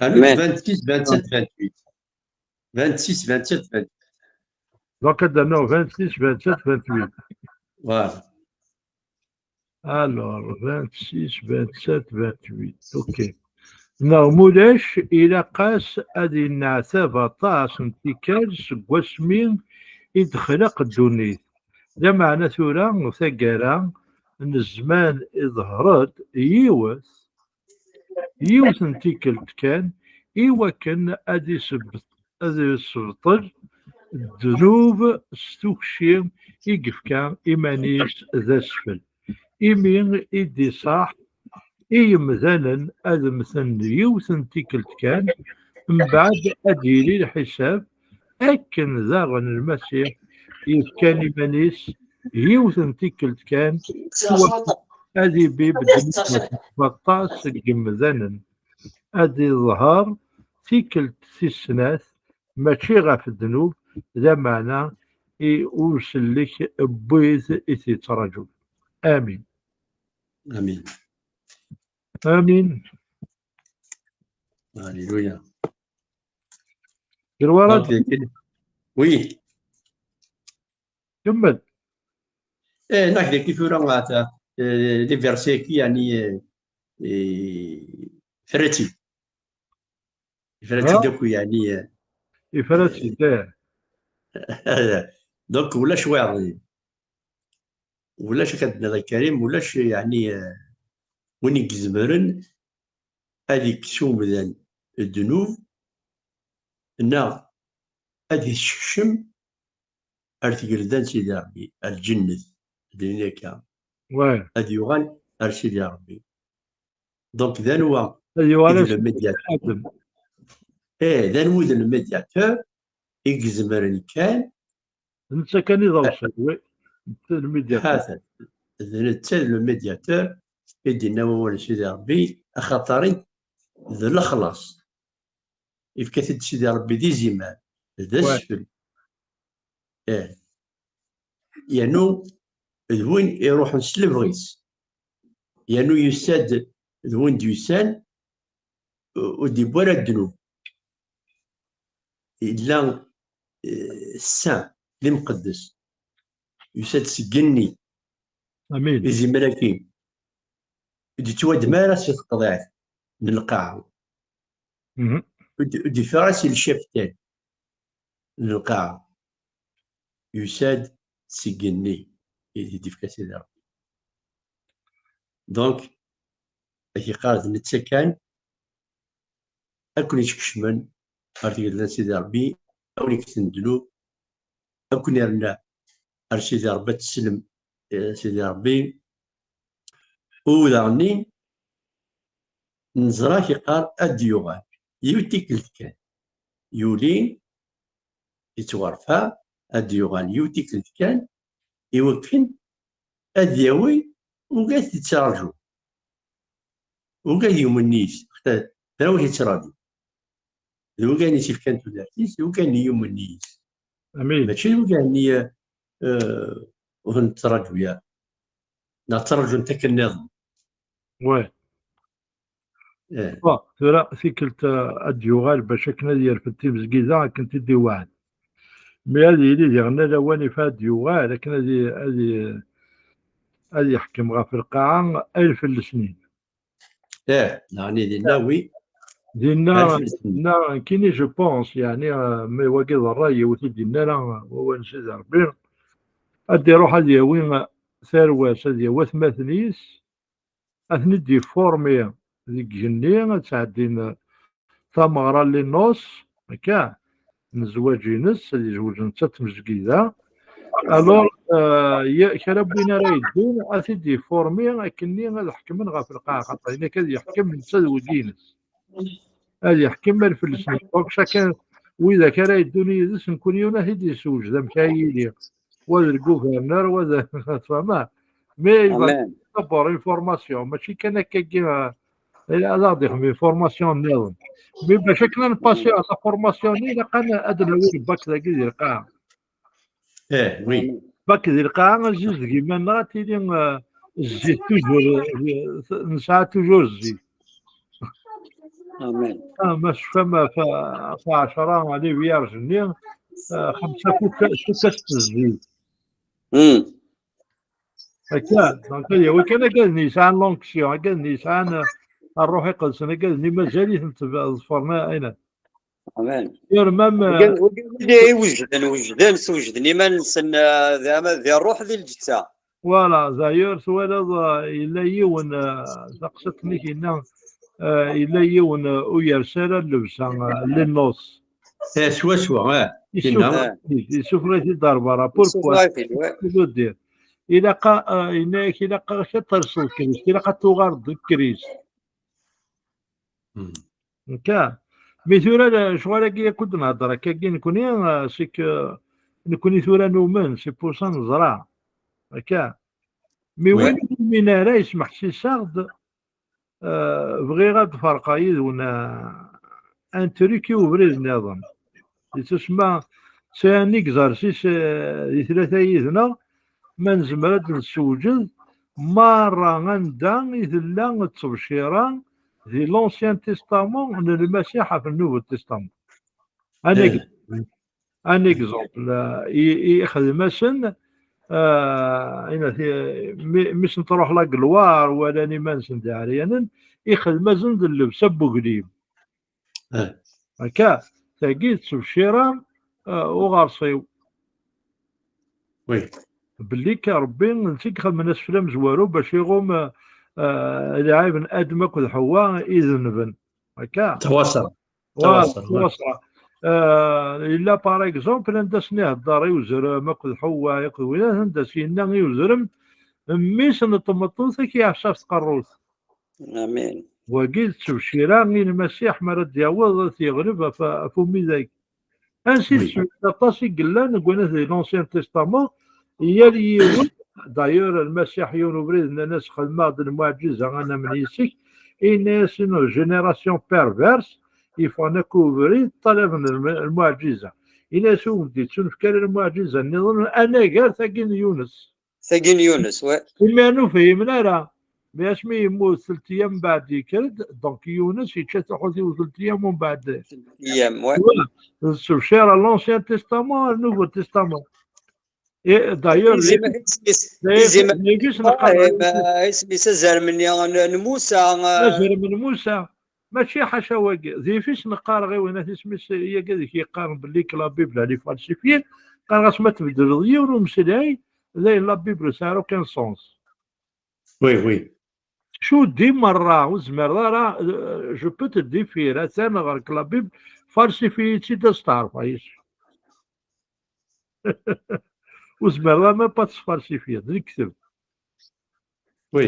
Amen. Vingt-six, vingt-sept, vingt-huit. Vingt-six, vingt-sept, vingt-huit. Donc, ad d-rnuɣ vingt-six, vingt-sept, vingt-huit. Voilà. Alors, vingt-six, vingt-sept, vingt-huit. Ok. Neɣ mulac, ilaq-as ad yenneɛtab aṭas n tikkal seg wasmi i d-xlaq ddunit. Lameɛna tura, taggara n zzman, iḍher-d yiwet, yiwet n tikkelt kan, i wakken ad iseb-, ad isebṭel ddnub s tukci i yefka iman-is d asfel. Imi i d-iṣaḥ i yemdanen ad mmten yiwet n tikkelt kan, mbeɛd ad d-yili lḥisab, akken daɣen Lmasiḥ yefkan iman-is yiwet n tikkelt kan, i wakken ad ibibb ddnub n waṭas n yemdanen, ad iḍher tikkelt tis snat, mačči ɣef ddnub, lameɛna i usellek n wid i t-yettraǧun. Amin. Amin. Amin. Alléluia. Gerwara, Donc, il- oui. Kemmel. Eh, nak dagi tura, eh, les versets-agi, yani, eh, eh, frati. Frati Ah. Dagi, yani, eh, Ifrat-tt-id. Donc, ulac wayeḍ. Ulac, akka d-nniḍ a Karim, ulac, yani, eh, win i izemren ad ikkes umdan ddnub, neɣ ad isekcem ar tgelda n Sidi Ṛebbi, ar lǧennet, d ayen akka. Ouais. Ad yuɣal ar Sidi Ṛebbi. Donc, d anwa Ad yuɣal i d as- le médiateur? Adam. Eh, d anwa i d le médiateur i izemren kan Netta kan i d awṣil, oui. Netta d le médiateur. Hatan, d netta d le médiateur i d-yenna wawal n Sidi Ṛebbi, axaṭer d lexlaṣ. Yefka-t-id Sidi Ṛebbi d izimer, d Ouais. asfel. Eh. Yernu d win iruḥen s lebɣi-s. Yernu yusa-d d win d-yusan, ur d-yewwi ara ddnub. Yella, eh, saint, d imqeddes. Yusa-d seg igenni. Amin. Izimer-agi, ur d-yettwaddem ara si teqḍiɛt n lqaɛa. Mhm. Ur d-, ur d-yeffeɣ ara si lecaftan n lqaɛa. Yusa-d seg igenni i d-yefka Sidi Ṛebbi. Donc, ad yeqqar d netta kan ad ken-iskecmen ɣer tgelda n Sidi Ṛebbi, ad wen-ikkten ddnub, ad ken-irna ar Sidi Ṛebbi, ad teslem, eh, Sidi Ṛebbi. U daɣen neẓra yeqqar ad d-yuɣal yiwet tikkelt kan. Yuli, yettwarfa, ad d-yuɣal yiwet tikkelt kan, i wakken ad yawi wigad t-yettraǧun. Wigad yumen yis, d anwa yettraǧun? D wigad i s-yefkan tudert-is, d wigad yumen yis. Amin. Mačči d wigad-nni, eh, ur ten-nettraǧu ara. Neɣ ttraǧun takka nniḍen. Ouais. Eh. Bon, tura tikkelt, euh, ad d-yuɣal bac akken ad yerfed timezgida akken t-id-iwɛed. Mi ad yili diɣen lawan ifa ad d-yuɣal akken ad i-, ad i-, ad yeḥkem ɣef lqaɛa alef n lesnin. Eh, neɣni dinna, wi. Dinna, Alef n lesnin. dinna, nekkini, je pense, yeɛni, euh, ma wagi d ṛṛay-iw, ur t-id-yenni ara wawal n Sidi Ṛebbi, ad d-iṛuḥ ad yawi tarwa-s, ad yawi atmaten-is, ad ten-id-yefformi deg igenni, ad sɛeddin tameɣra n Linus, akka, n zzwaǧ-ines, ad yezweǧ netta d tmezgida. Alors, euh, ya-, kra n win ara yeddun, ad t-id-yefformi akkenni ad ḥekmen ɣef lqaɛa, xaṭer inek ad yeḥkem netta d wigi-ines. Ad yeḥkem alef n lesnin. Donc, chacun, widak ara yeddun yid-s, nekkni yiwen ad t-id-yessewjed amek ara yili. Wa d lguverner, wa d, tfehmeḍ? Mais il va Amen. d'abord une formation, mačči kan akkagi, euh, ad aɣ-d-ixdem une formation nniḍen. Mais bac akken ad npassi ɣer la formation-nni, ilaq ad n-, ad nawi lbak dagi di lqaɛa. Eh, oui. Lbak di lqaɛa, ad zizdeg iman-nneɣ, ad tili, euh, zzit toujours, euh, nesɛa toujours zzit. Amen. Ah, ma tecfam ɣef, ɣef ɛecra les vierges-nni, euh, xemsa fuka-, fukas zzit. Mm. Akka, donc, yawi kan agaden yesɛan l'onction, agaden yesɛan, uh, ṛṛuḥ iqedsen, agaden-nni mazal-iten ḍefren ayen. Amen. Yur même, uh, Wejden, wejden, swejden iman-nsen, uh, di ṛṛuḥ di lǧetta. Voilà, d'ailleurs twalaḍ, uh, yella yiwen, uh, taqsiṭ-nni yenna, uh, yella yiwen, uh, ur yers ara llebsa, uh, les noces. Eh, swaswa, eh. Yessufeɣ-it-id ar berra. Pourquoi? Ilaq, uh, yenna-yak ilaq-ak ad terseḍ Krist, ilaq ad tuɣaleḍ d Krist. Akka. Mi tura lecɣal-agi akk d-nehder akkagi nekni, uh, c'est que nekni tura numen, c'est pour ça neẓra. Akka. Mi win ur yumin ara yesmeḥsis-aɣ-d, uh, bɣiɣ ad ferqeɣ yid-wen, uh, un truc i ubrid nniḍen. Yettusemma c'est un exercice, uh, di tlata yid-neɣ, ma nezmer ad d-nessewjed merra anda i tella ttebcira di l'Ancien Testament n Lmasiḥ ɣef le Nouveau Testament. Un, un exemple, uh, i, i ixdem-asen, uh, mi, mi sen-truḥ la gloire, walan iman-nsen d iɛeryanen, ixdem-asen d llebsa n weglim. Akka, tagi d ttebcira, uh, uɣersiw. Oui. Belli ka Rebbi netta i ixedmen asefla amezwaru bac iɣum, uh, uh, lɛib n Adem akked Ḥewwa idenben. Akka. Tawaṣra. Tawaṣra. Uh, yella par exemple anda s-nihedder i uzrem akked Ḥewwa akked wiyaḍ, anda s-yenna i uzrem, mmi-s n tmeṭṭut ad k-yeɛfes ɣef tqerrut. Amin. Wagi d ttebcira i Lmasiḥ mi ara d-yaweḍ ad t-yeɣleb ɣef, ɣef umidag. Ansi d-swiɣ aṭas i yellan deg wanat di l'Ancien Testament, yal yiwen, d'ailleurs Lmasiḥ yiwen ubrid nnan-as xdem-aɣ-d lmuɛǧiza ad namen yis-k, yenna-yas une génération perverse, yeffɣen akk ubrid ṭalaben lmuɛǧiza. Yenna-yas ur d-yettunefk ara lmuɛǧiza nniḍen anagar tagi n Yunes. Tagi n Yunes, wa. Imir ur fhimen ara. Mi asmi yemmut telt iyam mbeɛd yekker-d, donc Yunes yečča taḥut-iw telt iyam umbeɛd. Iyam, wa. D ttebcira l'Ancien Testament, le Nouveau Testament. Et d'ailleurs, isem-is azrem-nni n Musa. Azrem n Musa. Mačči ḥaca wagi, d ifis neqqareɣ i winat isem-is yagi deg yeqqaren belli que la Bible elle est falsifiée, qqareɣ-as ma tbeddleḍ yiwen umeslay, dayen la Bible ça n'a aucun sens. Oui, oui. Cuddi merra, ur zmireḍ ara, je peux te défier, atan ɣer-k la Bible, falsifiye-tt-id ad steɛrfeɣ yes. Ur zmireḍ ara même pas tesfalsifiyeḍ, d lekteb. Oui.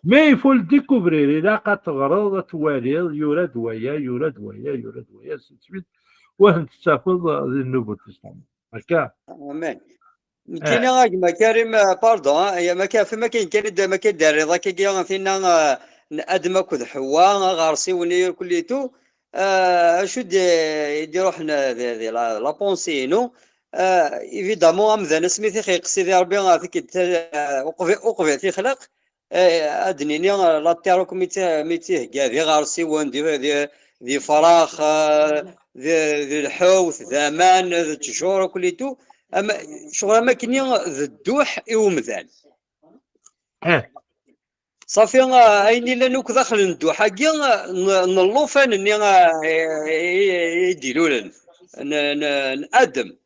Mais il faut le découvrir, ilaq ad teɣreḍ, ad twaliḍ, yura-d waya, yura-d waya, yura-d waya, ainsi de suite. Wa tettafeḍ di Nouveau Testament. Akka. Amen. Nekkini a gma Karim, pardon, ya ma kafem akken kan d ma kan d-terriḍ akkagi tinna n Adem akked Ḥewwa, aɣersiw-nni kullitu, acu d-iruḥen di la pensée-inu? Évidemment amdan asmi t-ixeq Sidi Ṛebbi, uqbel t-ixleq, ad d-nini la terre akk mi tt-ihegga d iɣersiwen, d ifrax, d lḥut, d aman, d ttjur, kullitu. Ccɣel am akkenni d dduḥ i umdan. Safi, ayen illan akk daxel n dduḥ-agi n llufan-nni i d-ilulen n Adem.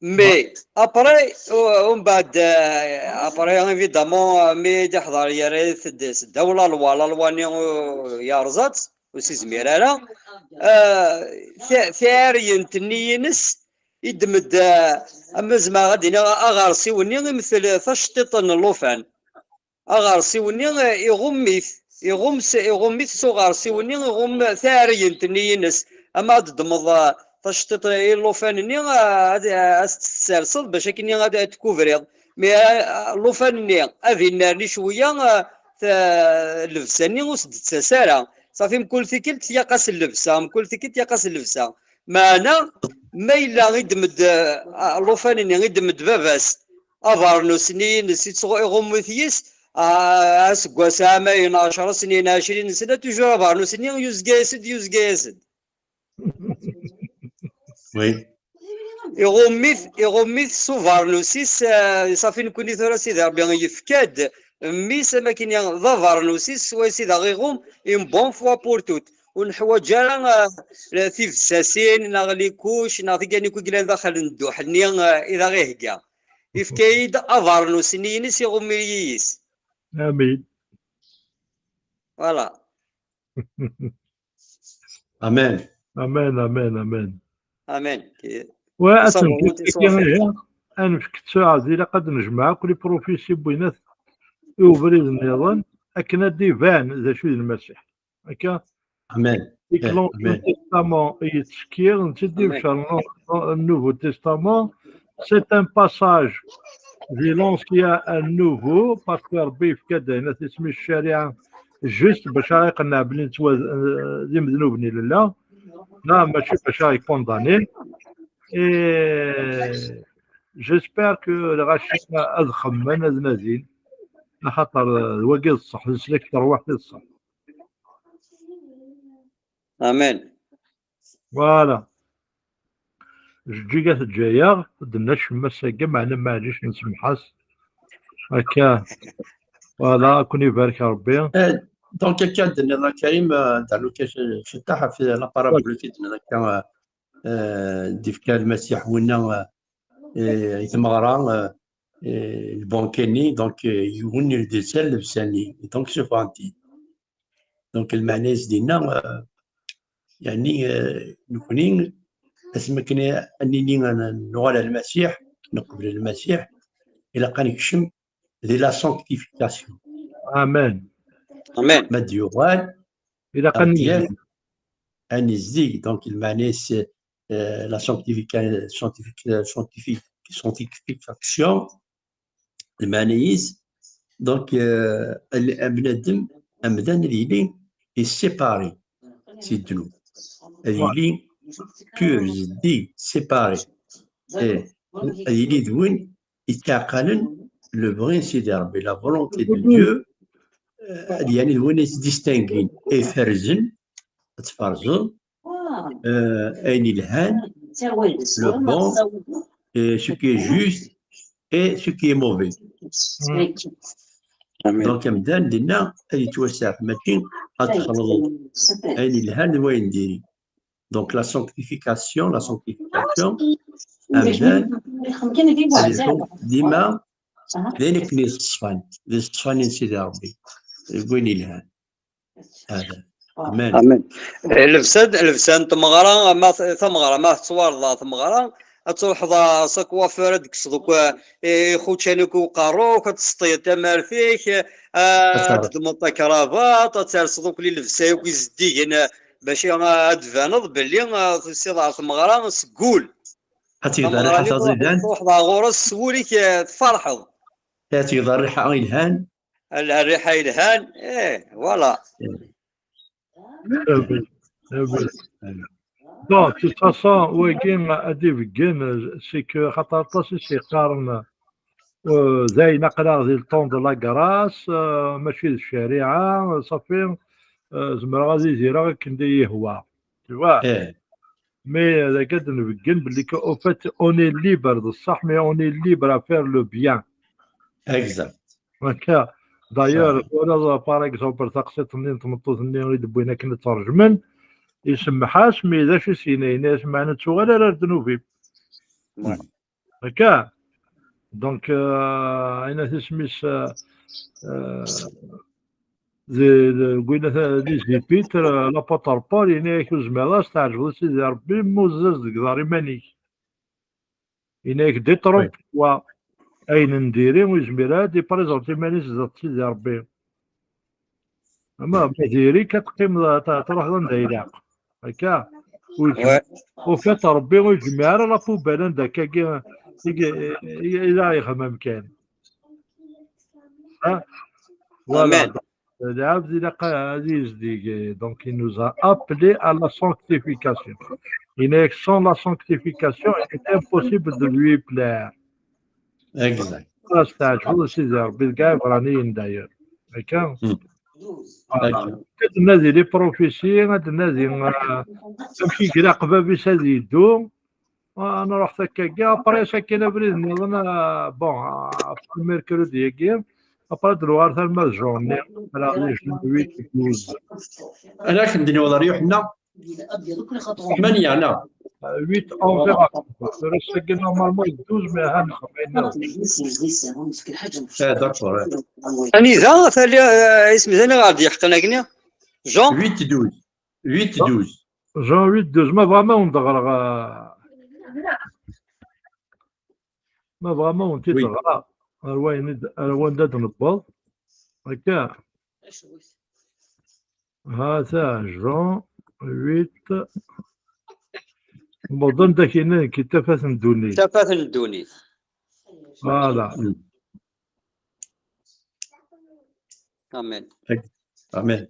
Mais après, umbeɛd, après évidemment mi d-iḥḍer yerra-t-id seddaw la loi, la loi-nni yerẓa-tt, ur s-izmir ara. Tiɛeryent-nni-ines iddem-d, ama zemreɣ ad d-iniɣ, aɣersiw-nni imtel taceṭṭiṭ n llufan. Aɣersiw-nni iɣumm-it, iɣumm-it s uɣersiw-nni, iɣumm taɛeryent-nni-ines. Ama ad d-ddmeḍ taceṭṭiṭ i llufan-nni, ad as-tt-tesserseḍ bac akken ad tkuvriḍ. Mi llufan-nni ad innerni cwiya, llebsa-nni ur s-d-tettas ara. Safi, mkul tikkelt yaq-as llebsa, mkul tikkelt yaq-as llebsa. Meɛna ma yella iddem-d llufan-nni, iddem-d baba-s, abernus-nni-ines iɣumm-it yis, aseggas, amayen, ɛecra snin, ɛecrin sna, toujours abernus-nni yuzga-yas-d, yuzga-yas-d. Oui. Iɣumm-it, iɣumm-it s ubeṛnus-is, eh, ṣafi nekkni tura Sidi Ṛebbi yefka-d mmi-s am akken d abeṛnus-is, swayes i d aɣ-iɣumm, une bonne fois pour toutes. Ur neḥwaǧ ara, eh, tibessasin, neɣ likuc, neɣ tiganni akk i yellan daxel n dduḥ-nni, eh, i d aɣ-ihegga. Ifka-yi-d abeṛnus-nni-ines, iɣumm-iyi yis. Amin. Voilà. Amen. Amen, amen, amen. Amen. Wa ad tenǧu tiki ihi, ad nefk ttsaɛd, ilaq ad nejmeɛ akk les prophéties n winat i ubrid nniḍen, akken ad d-iban d acu i d Lmasiḥ. Akka, amen. Amen. L'Ancien Testament i yettekkir, netta i d-ibecren le Nouveau Testament, c'est un passage de l'Ancien à le Nouveau, parce que Rebbi yefka-d ayen at isem-is ccariɛa, juste bac ara iqenneɛ belli nettwa d imednuben i nella, neɣ mačči bac ara ikundani. Et j'espère que lɣaci ad xemmen, ad nadin, axaṭer d wagi d ṣṣeḥ, d leslak n terwiḥt i d ṣṣeḥ. Amen. Voilà. Jeǧǧiga teǧǧa-yaɣ, ur d-tenna acemma ass-agi, meɛna maɛlic, nsemmeḥ-as. Akka. Voilà, ad ken-ibarek Rebbi. Eh, donc, akka d-tenniḍ a Karim, eh, d-rnu kan ciṭṭaḥ ɣef la parabole i d-tenniḍ akka, eh, d-ifka Lmasiḥ winna, eh, eh, i tmeɣra, eh, eh, lbanka-nni, donc, eh, yiwen ur d-yettal llebsa-nni, donc ssufɣen-t-id. Donc, lmeɛna-is dinna, eh, yeɛni, eh, nekni, asmi akken ad nini, ad nuɣal ar Lmasiḥ, neqbel Lmasiḥ, ilaq ad nekcem di la sanctification. Amen. Amen. Ma d-yuɣal, ilaq ad ad d-yaf, nezdig. Ad nezdig. Donc, lmeɛna-is, eh, la sanctifica-, sanctific-, sanctification, lmeɛna-is, donc, euh, l-, bnadem, amdan ad yili yesséparé si ddnub. Ad yili pur, zeddig, séparé. Eh, ad yili d win yettɛeqqalen lebɣi n Sidi Ṛebbi, la volonté de Dieu, euh, ad yili d win yettdistinguin, iferzen, ad tferzeḍ, euh, ayen yelhan, le bon, et ce qui est juste, et ce qui est mauvais. Amen. Donc, amdan dinna ad yettwasaɛef, mačči ad txelḍeḍ ayen yelhan d wayen diri. Donc, la sanctification, la sanctification, amdan ad yelhu dima d ayen akken yeṣṣfan, d ṣṣfan n Sidi Ṛebbi, deg wayen yelhan. Amen. Amen. Eh, llebsa, llebsa n tmeɣra, ma t-, tameɣra, ma tettwarḍa tmeɣra, ad truḥeḍ a-, s akwafur, ad tekkseḍ akk, eh, ixučan akk i uqerru-k, ad tesṭiyeḍ tamart-ik, eh, ad teddmeḍ takrabaṭ, ad terseḍ akk llebsa akk izeddigen, eh, bac, eh, ad d-tbaneḍ belli, eh, tusiḍ ɣer tmeɣra s wul. Ad tgeḍ rriḥa taẓidant. Truḥeḍ ɣer ɣur-s s wul-ik, eh, tferḥeḍ. Ad tgeḍ rriḥa yelhan. Rriḥa yelhan, eh, voilà. Amen. Amen. Donc, de toute façon, wagi ad d-ibeggen, c'est que xaṭer aṭas i s-yeqqaren, euh, dayen aql-aɣ di le temps de la grâce, euh, mačči d ccariɛa, ṣafi, euh, zemreɣ ad idireɣ akken d iyi-yehwa. Tu vois? Eh. Mais, euh, dagi ad d-nbeggen belli que, au fait, on est libre de ṣṣeḥ, mais on est libre à faire le bien. Exact. Akka. D'ailleurs, twalaḍ, par exemple, taqsiṭ-nni n tmeṭṭut-nni i d-wwin akken ad tt-rejmen, isemmeḥ-as, mais d acu i s-yenna? Yenna-as, meɛna ur ttuɣal ara ar ddnub-im. Ouais. Akka. Donc, euh, ayen at isem-is, euh, euh, de, de, deg win at, les épîtres, euh, l'apôtre Paul, yenna-yak ur zmireḍ ad s-tɛejbeḍ i Sidi Ṛebbi, ma ur zaz deg iḍar iman-ik. Yenna-yak, détrompe-toi. Ayen n diri ur yezmir ara ad iprezenti iman-is zdat Sidi Ṛebbi. Ama ma diri-k ad teqqimeḍ, ad, ad truḥeḍ anda ilaq. Akka. Ur yezmir. Ouais. Au fait, Ṛebbi ur yezmir ara la poubelle anda akka i, i, i, i la yexmem kan. Ha? Voilà. Amen. Lɛebd ilaq ad yezdig. Donc, il nous a appelés à la sanctification. Yenna-yak, sans la sanctification, il est impossible de lui plaire. Exact. Ad s-tɛejbeḍ i Sidi Ṛebbi, deg Iɛebṛaniyen d'ailleurs. Akka? Hmm. Voilà. Akka. Ad nadi les prophéties, ad nadi, euh, amek i ilaq bab-is ad yeddu. Ah, nruḥ takkagi, après, sakin abrid nniḍen, ah, bon, ah, après mercredi-agi, après ad nuɣal arma d journée, ala les jeunes huit douze. Ala akken d-nniweḍ ar Yuḥenna. Ḥmanya, neɣ? Ah, huit onze, tura ass-agi normalement d douze, mais ha nexdem ayen nniḍen. Ah, d'accord, ouais. Anida tali, eh, isem tani ɣer d-yeḥqen akkenni? Jean? Huit douze. Huit douze. Jean huit douze. Ma bɣa ma wen-d-ɣreɣ, ah, ma bɣa ma wen-t-id-ɣreɣ. Ar wayen i d-, ar wanda d-newweḍ. Akka. Hata, Jean huit. Newweḍ anda k-yenna nekk, tafat n ddunit. Tafat n ddunit. Voilà. Amen. Amen.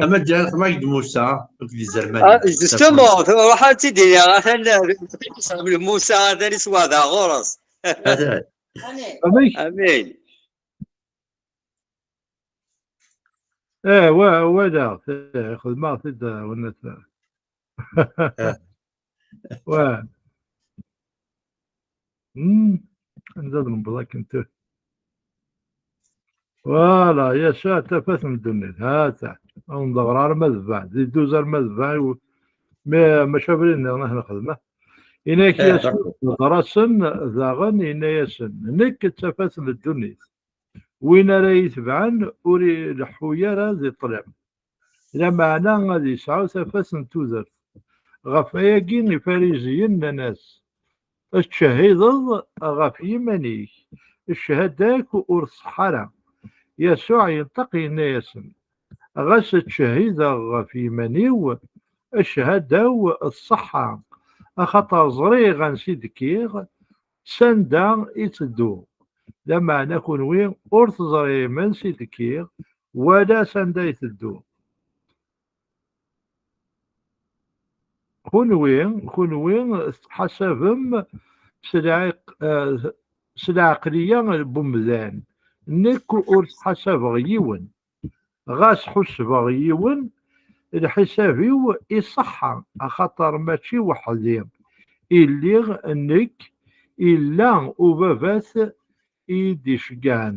Ama ǧǧan xma d Musa, akked izerman. Ah, justement, ruḥ ad tt-id-iniɣ, atan, eh, Musa, atan isweɛdeɣ ɣur-s. Atan. Amek? Amin. Eh, wa, walaɣ-t, eh, xedmeɣ-t-id, eh, wana-t. Eh. Wa. Hmm. Anda d-newweḍ akken tu-, Voilà, Yasuɛ d tafat n ddunit. Ha-t-a. Ad wen-d-ɣreɣ arma d beɛd. Di dduz arma d beɛd. Ma, mačči abrid nniḍen ad t-nexdem, ah. Yenna-yak Yasuɛ, d'accord. Hder-asen daɣen, yenna-yasen, nekk d tafat n ddunit. Win ara yi-tebɛen ur ileḥḥu ara di ṭṭlam, lameɛna ad yesɛu tafat n tudert. Ɣef wayagi Ifariziyen nnan-as, ttcehhideḍ ɣef yiman-ik, cchada-k ur tṣeḥḥa ara. Yasuɛ yenṭeq yenna-yasen, ɣas ttcehhideɣ ɣef yiman-iw, cchada-w tṣeḥḥa, axaṭer ẓriɣ ansi d-kkiɣ, s anda i ttedduɣ. Lameɛna kunwi ur teẓrim ansi d-kkiɣ, wala s anda i tedduɣ. Kunwi, kunwi tettḥasabem s lɛiq-, eh, s lɛeqliya n wemdan. Nekk ur ttḥasabeɣ yiwen. Ɣas ḥusbeɣ yiwen, lḥisab-iw iṣeḥḥa, axaṭer mačči weḥd-i i lliɣ nekk, illa ubabat i yi-d-iceggɛen.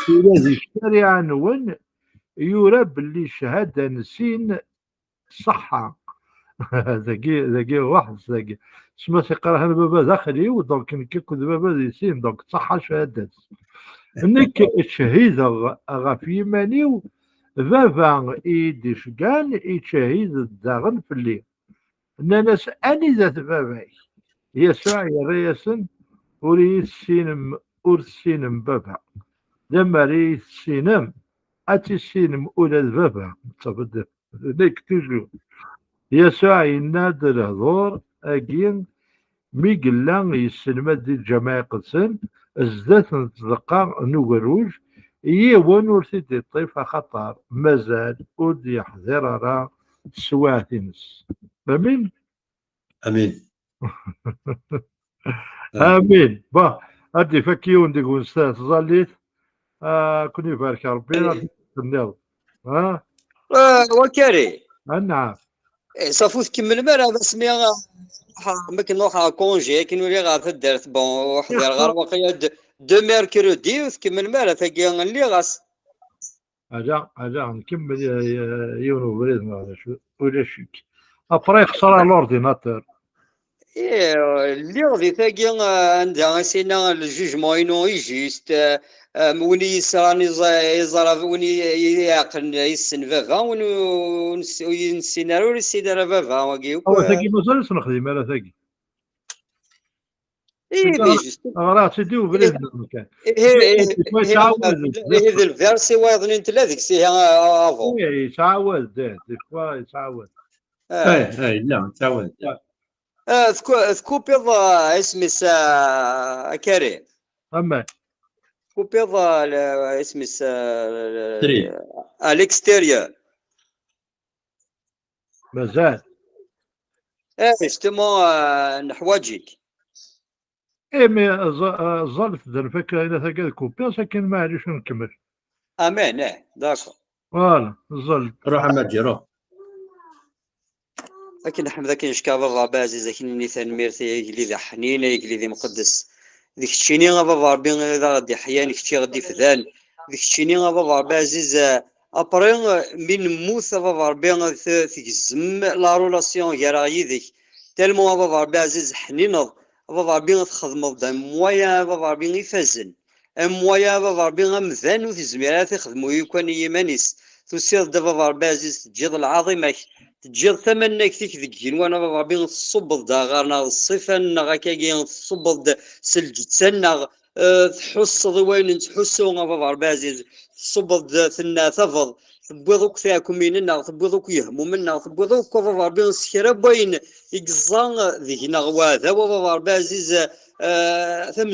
Ula di ccariɛa-nwen yura belli cchada n sin ṣṣeḥḥa. Dagi, dagi weḥd-s dagi. Sma s-iqerḥen baba d axel-iw, donc nekk akked baba di sin, donc ṣṣeḥḥa cchada-s. Nekk ttcehhideɣ ɣef yiman-iw, baba i yi-d-iceggɛen, ittcehhid daɣen fell-i. Nnan-as, anida-t baba-k? Yasuɛ yerra-yasen, ur iyi-tessinem, ur tessinem baba. Lemmer i yi-tessinem, ad tissinem ula d baba. Nekk toujours. Yasuɛ yenna-d lehdur-agi mi yella yesselmad di lǧameɛ iqedsen, zdat n tzeqqa n ugerruj, yiwen ur t-id-iṭṭif axaṭer mazal ur d-yeḥḍir ara teswiɛt-ines. Amin? Amin. Amin. Bah, ad d-ifak yiwen deg-wen s tẓallit. Ah, kun ibarek Ṛebbi, ad tenniḍ. Ha? Ah, wakari. Ah, nɛam. Eh, safu tkemmlem ara d asmi, ah, ruḥeɣ, mi akken ruḥeɣ congé, akken uriɣ ɣer taddart, bon, ur ḥdireɣ ara waqila d-, deux mercredi, ur tkemmlem ara tagi, lliɣ-as. Ala, ala, nkemmel, eh, eh, yiwen ubrid neɣ d acu, ulac-ik. Après, yexṣer l'ordinateur. Eh, lliɣ di tagi, eh, anda i s-yenna le jugement-inu est juste, eh, eh, win i yesran iẓ-, iẓra, win i, i iɛeqlen yessen baba, win ur, ur ness-, ur nessin ara, ur yessin ara baba, wagi akk, awa, eh. Tagi mazal ur s-nexdim ara tagi. Ihi, di juste. Ɣriɣ-tt-id i ubrid-nniḍen kan. Ihi, ihi, ihi, ihi, d lversi wayeḍ-nni n tella deg-s, ihi, a, a, avant. Ihi, yettɛawad, eh, des fois, yettɛawad. Ah. Eh, eh, yella, yettɛawad. Ah, tku-, tkupiḍ, ah, isem-is, ah, a Karim. Aman. Tkupiḍ, ah, le-, isem-is, ah, le-, le-, à l'extérieur. Mazal. Eh, justement, euh, neḥwaǧ-ik. Imi ẓẓalet-d anef akka ayen tagi ad kupiɣ, sakin maɛlic ad nkemmel. Amen, eh, d'accord. Voilà, ẓẓal. Ruḥ a Maǧi, ruḥ. Akken ḥmed akken necka baba Ṛebbi ɛziz, akken nini tanemmirt ay agellid aḥnin, ay agellid imqeddes. D keččini a baba Ṛebbi i d aɣ-d-iḥyan, kečč i ɣ-d-ifdan. D keččini a baba Ṛebbi ɛziz, eh, après, eh, mi nemmut a baba Ṛebbi, t- tgezzem la relation gar-aɣ yid-k. Tellement a baba Ṛebbi ɛziz ḥnineḍ, a baba Ṛebbi txedmeḍ-d am waya a baba Ṛebbi ifazen. Am waya a baba Ṛebbi amdan ur t-izmir ara ad t-ixdem ur yukan i yiman-is. Tusiḍ-d a baba Ṛebbi ɛziz, teǧǧiḍ lɛaḍima-k, teǧǧiḍ tamannagt-ik deg igenwan a baba Ṛebbi, tṣubbeḍ-d ɣer-neɣ d ṣṣifa-nneɣ akkagi, tṣubbeḍ-d s lǧetta-nneɣ, eh, tḥusseḍ i wayen nettḥussu a baba Ṛebbi ɛziz, tṣubbeḍ-d, tenneɛtabeḍ, tewwiḍ akk tiɛekkumin-nneɣ, tewwiḍ akk yehmumen-nneɣ, tewwiḍ akk a baba Ṛebbi s kra n wayen i yeẓẓa deg-neɣ weɛdaw a baba Ṛebbi ɛziz, eh, tam-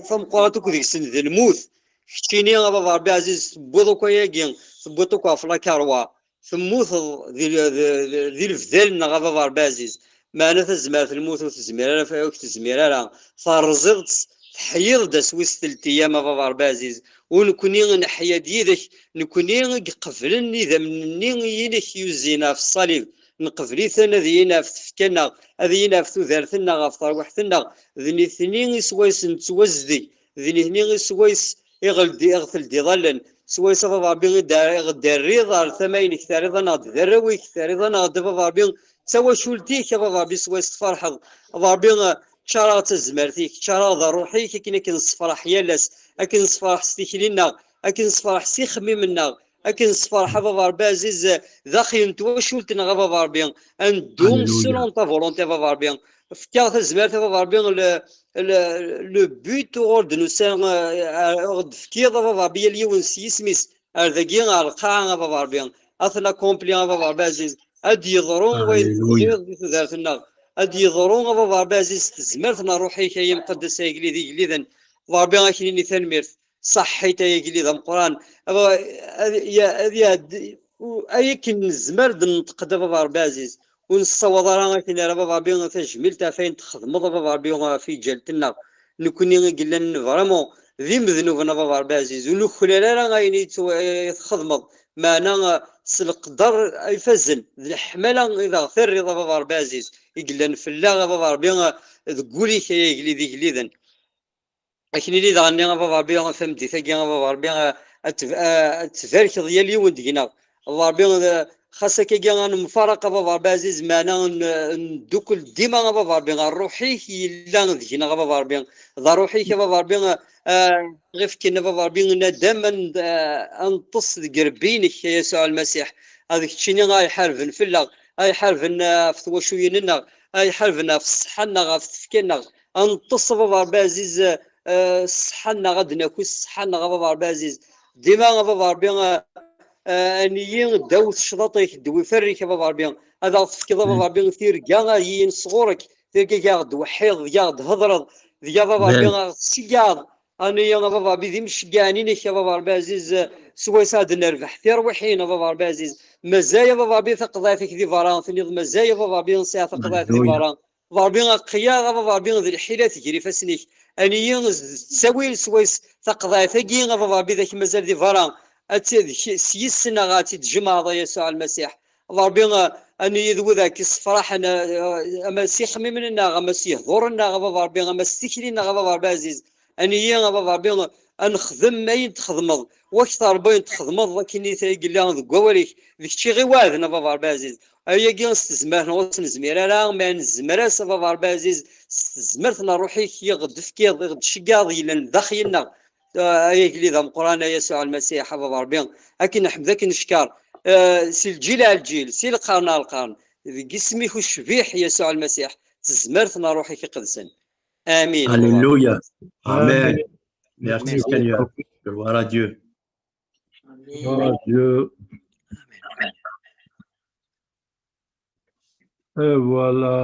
tameqqrant akk deg-sen d lmut. Keččini a baba Ṛebbi ɛziz, tewwiḍ akk ayagi, tewwiḍ akk ɣef lakarwa, temmuteḍ di, di, di, di lebdal-nneɣ a baba Ṛebbi ɛziz. Meɛna tazmert n lmut ur tezmir ara, ur k-tezmir ara, terẓiḍ-tt, teḥyiḍ-d ass wis telt iyam a baba Ṛebbi ɛziz. U nekni neḥya-d yid-k, nekni i iqeblen idammen-nni inek yuzzin ɣef ṣṣalib, nqebl-iten ad yin ɣef tfekka-nneɣ, ad yin ɣef tudert-nneɣ, ɣef terwiḥt-nneɣ, d nitni i swayes nettwazdeg, d nitni i swayes i ɣ-ldi- i ɣ-teldiḍ allen, swayes a baba Ṛebbi i d- i ɣ-d-terriḍ ɣer tama-inek, terriḍ-aneɣ-d d arraw-ik, terriḍ-aneɣ-d a baba Ṛebbi d tawacult-ik a baba Ṛebbi, swayes tferḥeḍ a baba Ṛebbi, ččar-aɣ d tazmert-ik, ččar-aɣ d ṛṛuḥ-ik akken ad k-nessefṛeḥ yal ass, ad k-nessefṛeḥ s tikli-nneɣ, ad k-nessefṛeḥ s ixemmimen-nneɣ, ad k-nessefṛeḥ a baba Ṛebbi ɛziz, d axi n twacult-nneɣ a baba Ṛebbi, ad neddu Alléluia. Selon ta volonté a baba Ṛebbi. Fkiɣ tazmert a baba Ṛebbi, le, le, le but uɣur d-nusa, eh, ur d-tefkiḍ a baba Ṛebbi yal yiwen s yisem-is, ar dagi ar lqaɛa a baba Ṛebbi, ad ten-accompli a baba Ṛebbi ɛziz, ad d-yeḍru wayen Alléluia. tebɣiḍ di tudert-nneɣ, ad d-yeḍru a baba Ṛebbi ɛziz s tezmert n ṛṛuḥ-ik ay imqeddes ay agellid igelliden. Baba Ṛebbi ad k-nini tanemmirt, ṣaḥḥit ay agellid ameqqran, ad, ad, ad iɛeddi, ay akken nezmer ad nenṭeq-d a baba Ṛebbi ɛziz, ur nessawaḍ ara akken ara baba Ṛebbi tajmilt ɣef ayen txedmeḍ a baba Ṛebbi ɣef iǧalt-nneɣ. Nekni i yellan vraiment d imednuben a baba Ṛebbi ɛziz, ur nuklal ara ayen i yettwa- i txedmeḍ, meɛna s leqder ifazen d leḥmala i d aɣ-terriḍ a baba Ṛebbi ɛziz, i yellan fell-aɣ a baba Ṛebbi, deg wul-ik ay agellid igelliden. Akken ili daɣen-nni a baba Ṛebbi tameddit-agi a baba Ṛebbi, ad tb- ad tbarkeḍ yal yiwen deg-neɣ a baba Ṛebbi, xas akkagi ad nemfaraq a baba Ṛebbi ɛziz, meɛna n- ndukkel dima a baba Ṛebbi, ṛṛuḥ-ik yella deg-neɣ a baba Ṛebbi, d ṛṛuḥ-ik a baba Ṛebbi, ah, ɣef ken a baba Ṛebbi nadam ad n- ad neṭṭes deg irebbi-inek a Yasuɛ Lmasiḥ, ad keččini ay ḥarben fell-aɣ, ay ḥarben ɣef twacuyin-nneɣ, ay ḥarben ɣef ṣṣeḥḥa-nneɣ, ɣef tfekka-nneɣ, ad neṭṭes a baba Ṛebbi ɛziz, eh, ṣṣeḥḥa-nneɣ, ad d-naki ṣṣeḥḥa-nneɣ a baba Ṛebbi ɛziz. Dima a baba Ṛebbi, eh, eh, aniyi ddaw tecḍaṭ-ik, ddwi ferrik a baba Ṛebbi, ad aɣ-tefkeḍ a baba Ṛebbi tirga ad iyi-n sɣur-k, tirga i aɣ-d-tweḥḥiḍ, i aɣ-d-hedreḍ, deg a baba Ṛebbi aɣ-tceggɛeḍ, aniyi a baba Ṛebbi d imceggɛen-inek a baba Ṛebbi ɛziz, eh, swayes ad nerbeḥ tirwiḥin a baba Ṛebbi ɛziz. Mazal a baba Ṛebbi taqeḍɛit-ik di berra, tenniḍ mazal a baba Ṛebbi nesɛa taqeḍɛit di berra. Baba Ṛebbi aql-aɣ a baba Ṛebbi d lḥila tger ifassen-ik. Aniyi d ttawil swayes taqeḍɛit-agi a baba Ṛebbi d ak-mazal di berra. Ad tt- d k- s yis-neɣ ad tt-id-tjemɛeḍ a Yasuɛ Lmasiḥ. A baba Ṛebbi, aniyi d wid ak-issefraḥen, eh, ama s ixemmimen-nneɣ, ama s yehduren-nneɣ a baba Ṛebbi, ama s tikli-nneɣ a baba Ṛebbi ɛziz. Aniyi a baba Ṛebbi ad nexdem ayen txedmeḍ, wakter n wayen txedmeḍ akken i yella deg wawal-ik, d kečč i ɣ-iweɛden a baba Ṛebbi ɛziz. Ayagi s tezmert-nneɣ ur tt-nezmir ara, ma nezmer-as a baba Ṛebbi ɛziz, s tezmert n ṛṛuḥ-ik i ɣ-d-tefkiḍ, i ɣ-d-tceggɛeḍ yellan daxel-nneɣ. Ah, ay agellid ameqqran, a Yasuɛ Lmasiḥ, a baba Ṛebbi, akken neḥmed, akken neckeṛ, ah, si lǧil ar lǧil, si lqern ar lqern, deg isem-ik ucbiḥ, Yasuɛ Lmasiḥ, s tezmert n ṛṛuḥ-ik iqedsen. Amin. Alléluia. Amen. Amen. Merci Seigneur. Gloire à Dieu. Gloire à Dieu. Et voilà.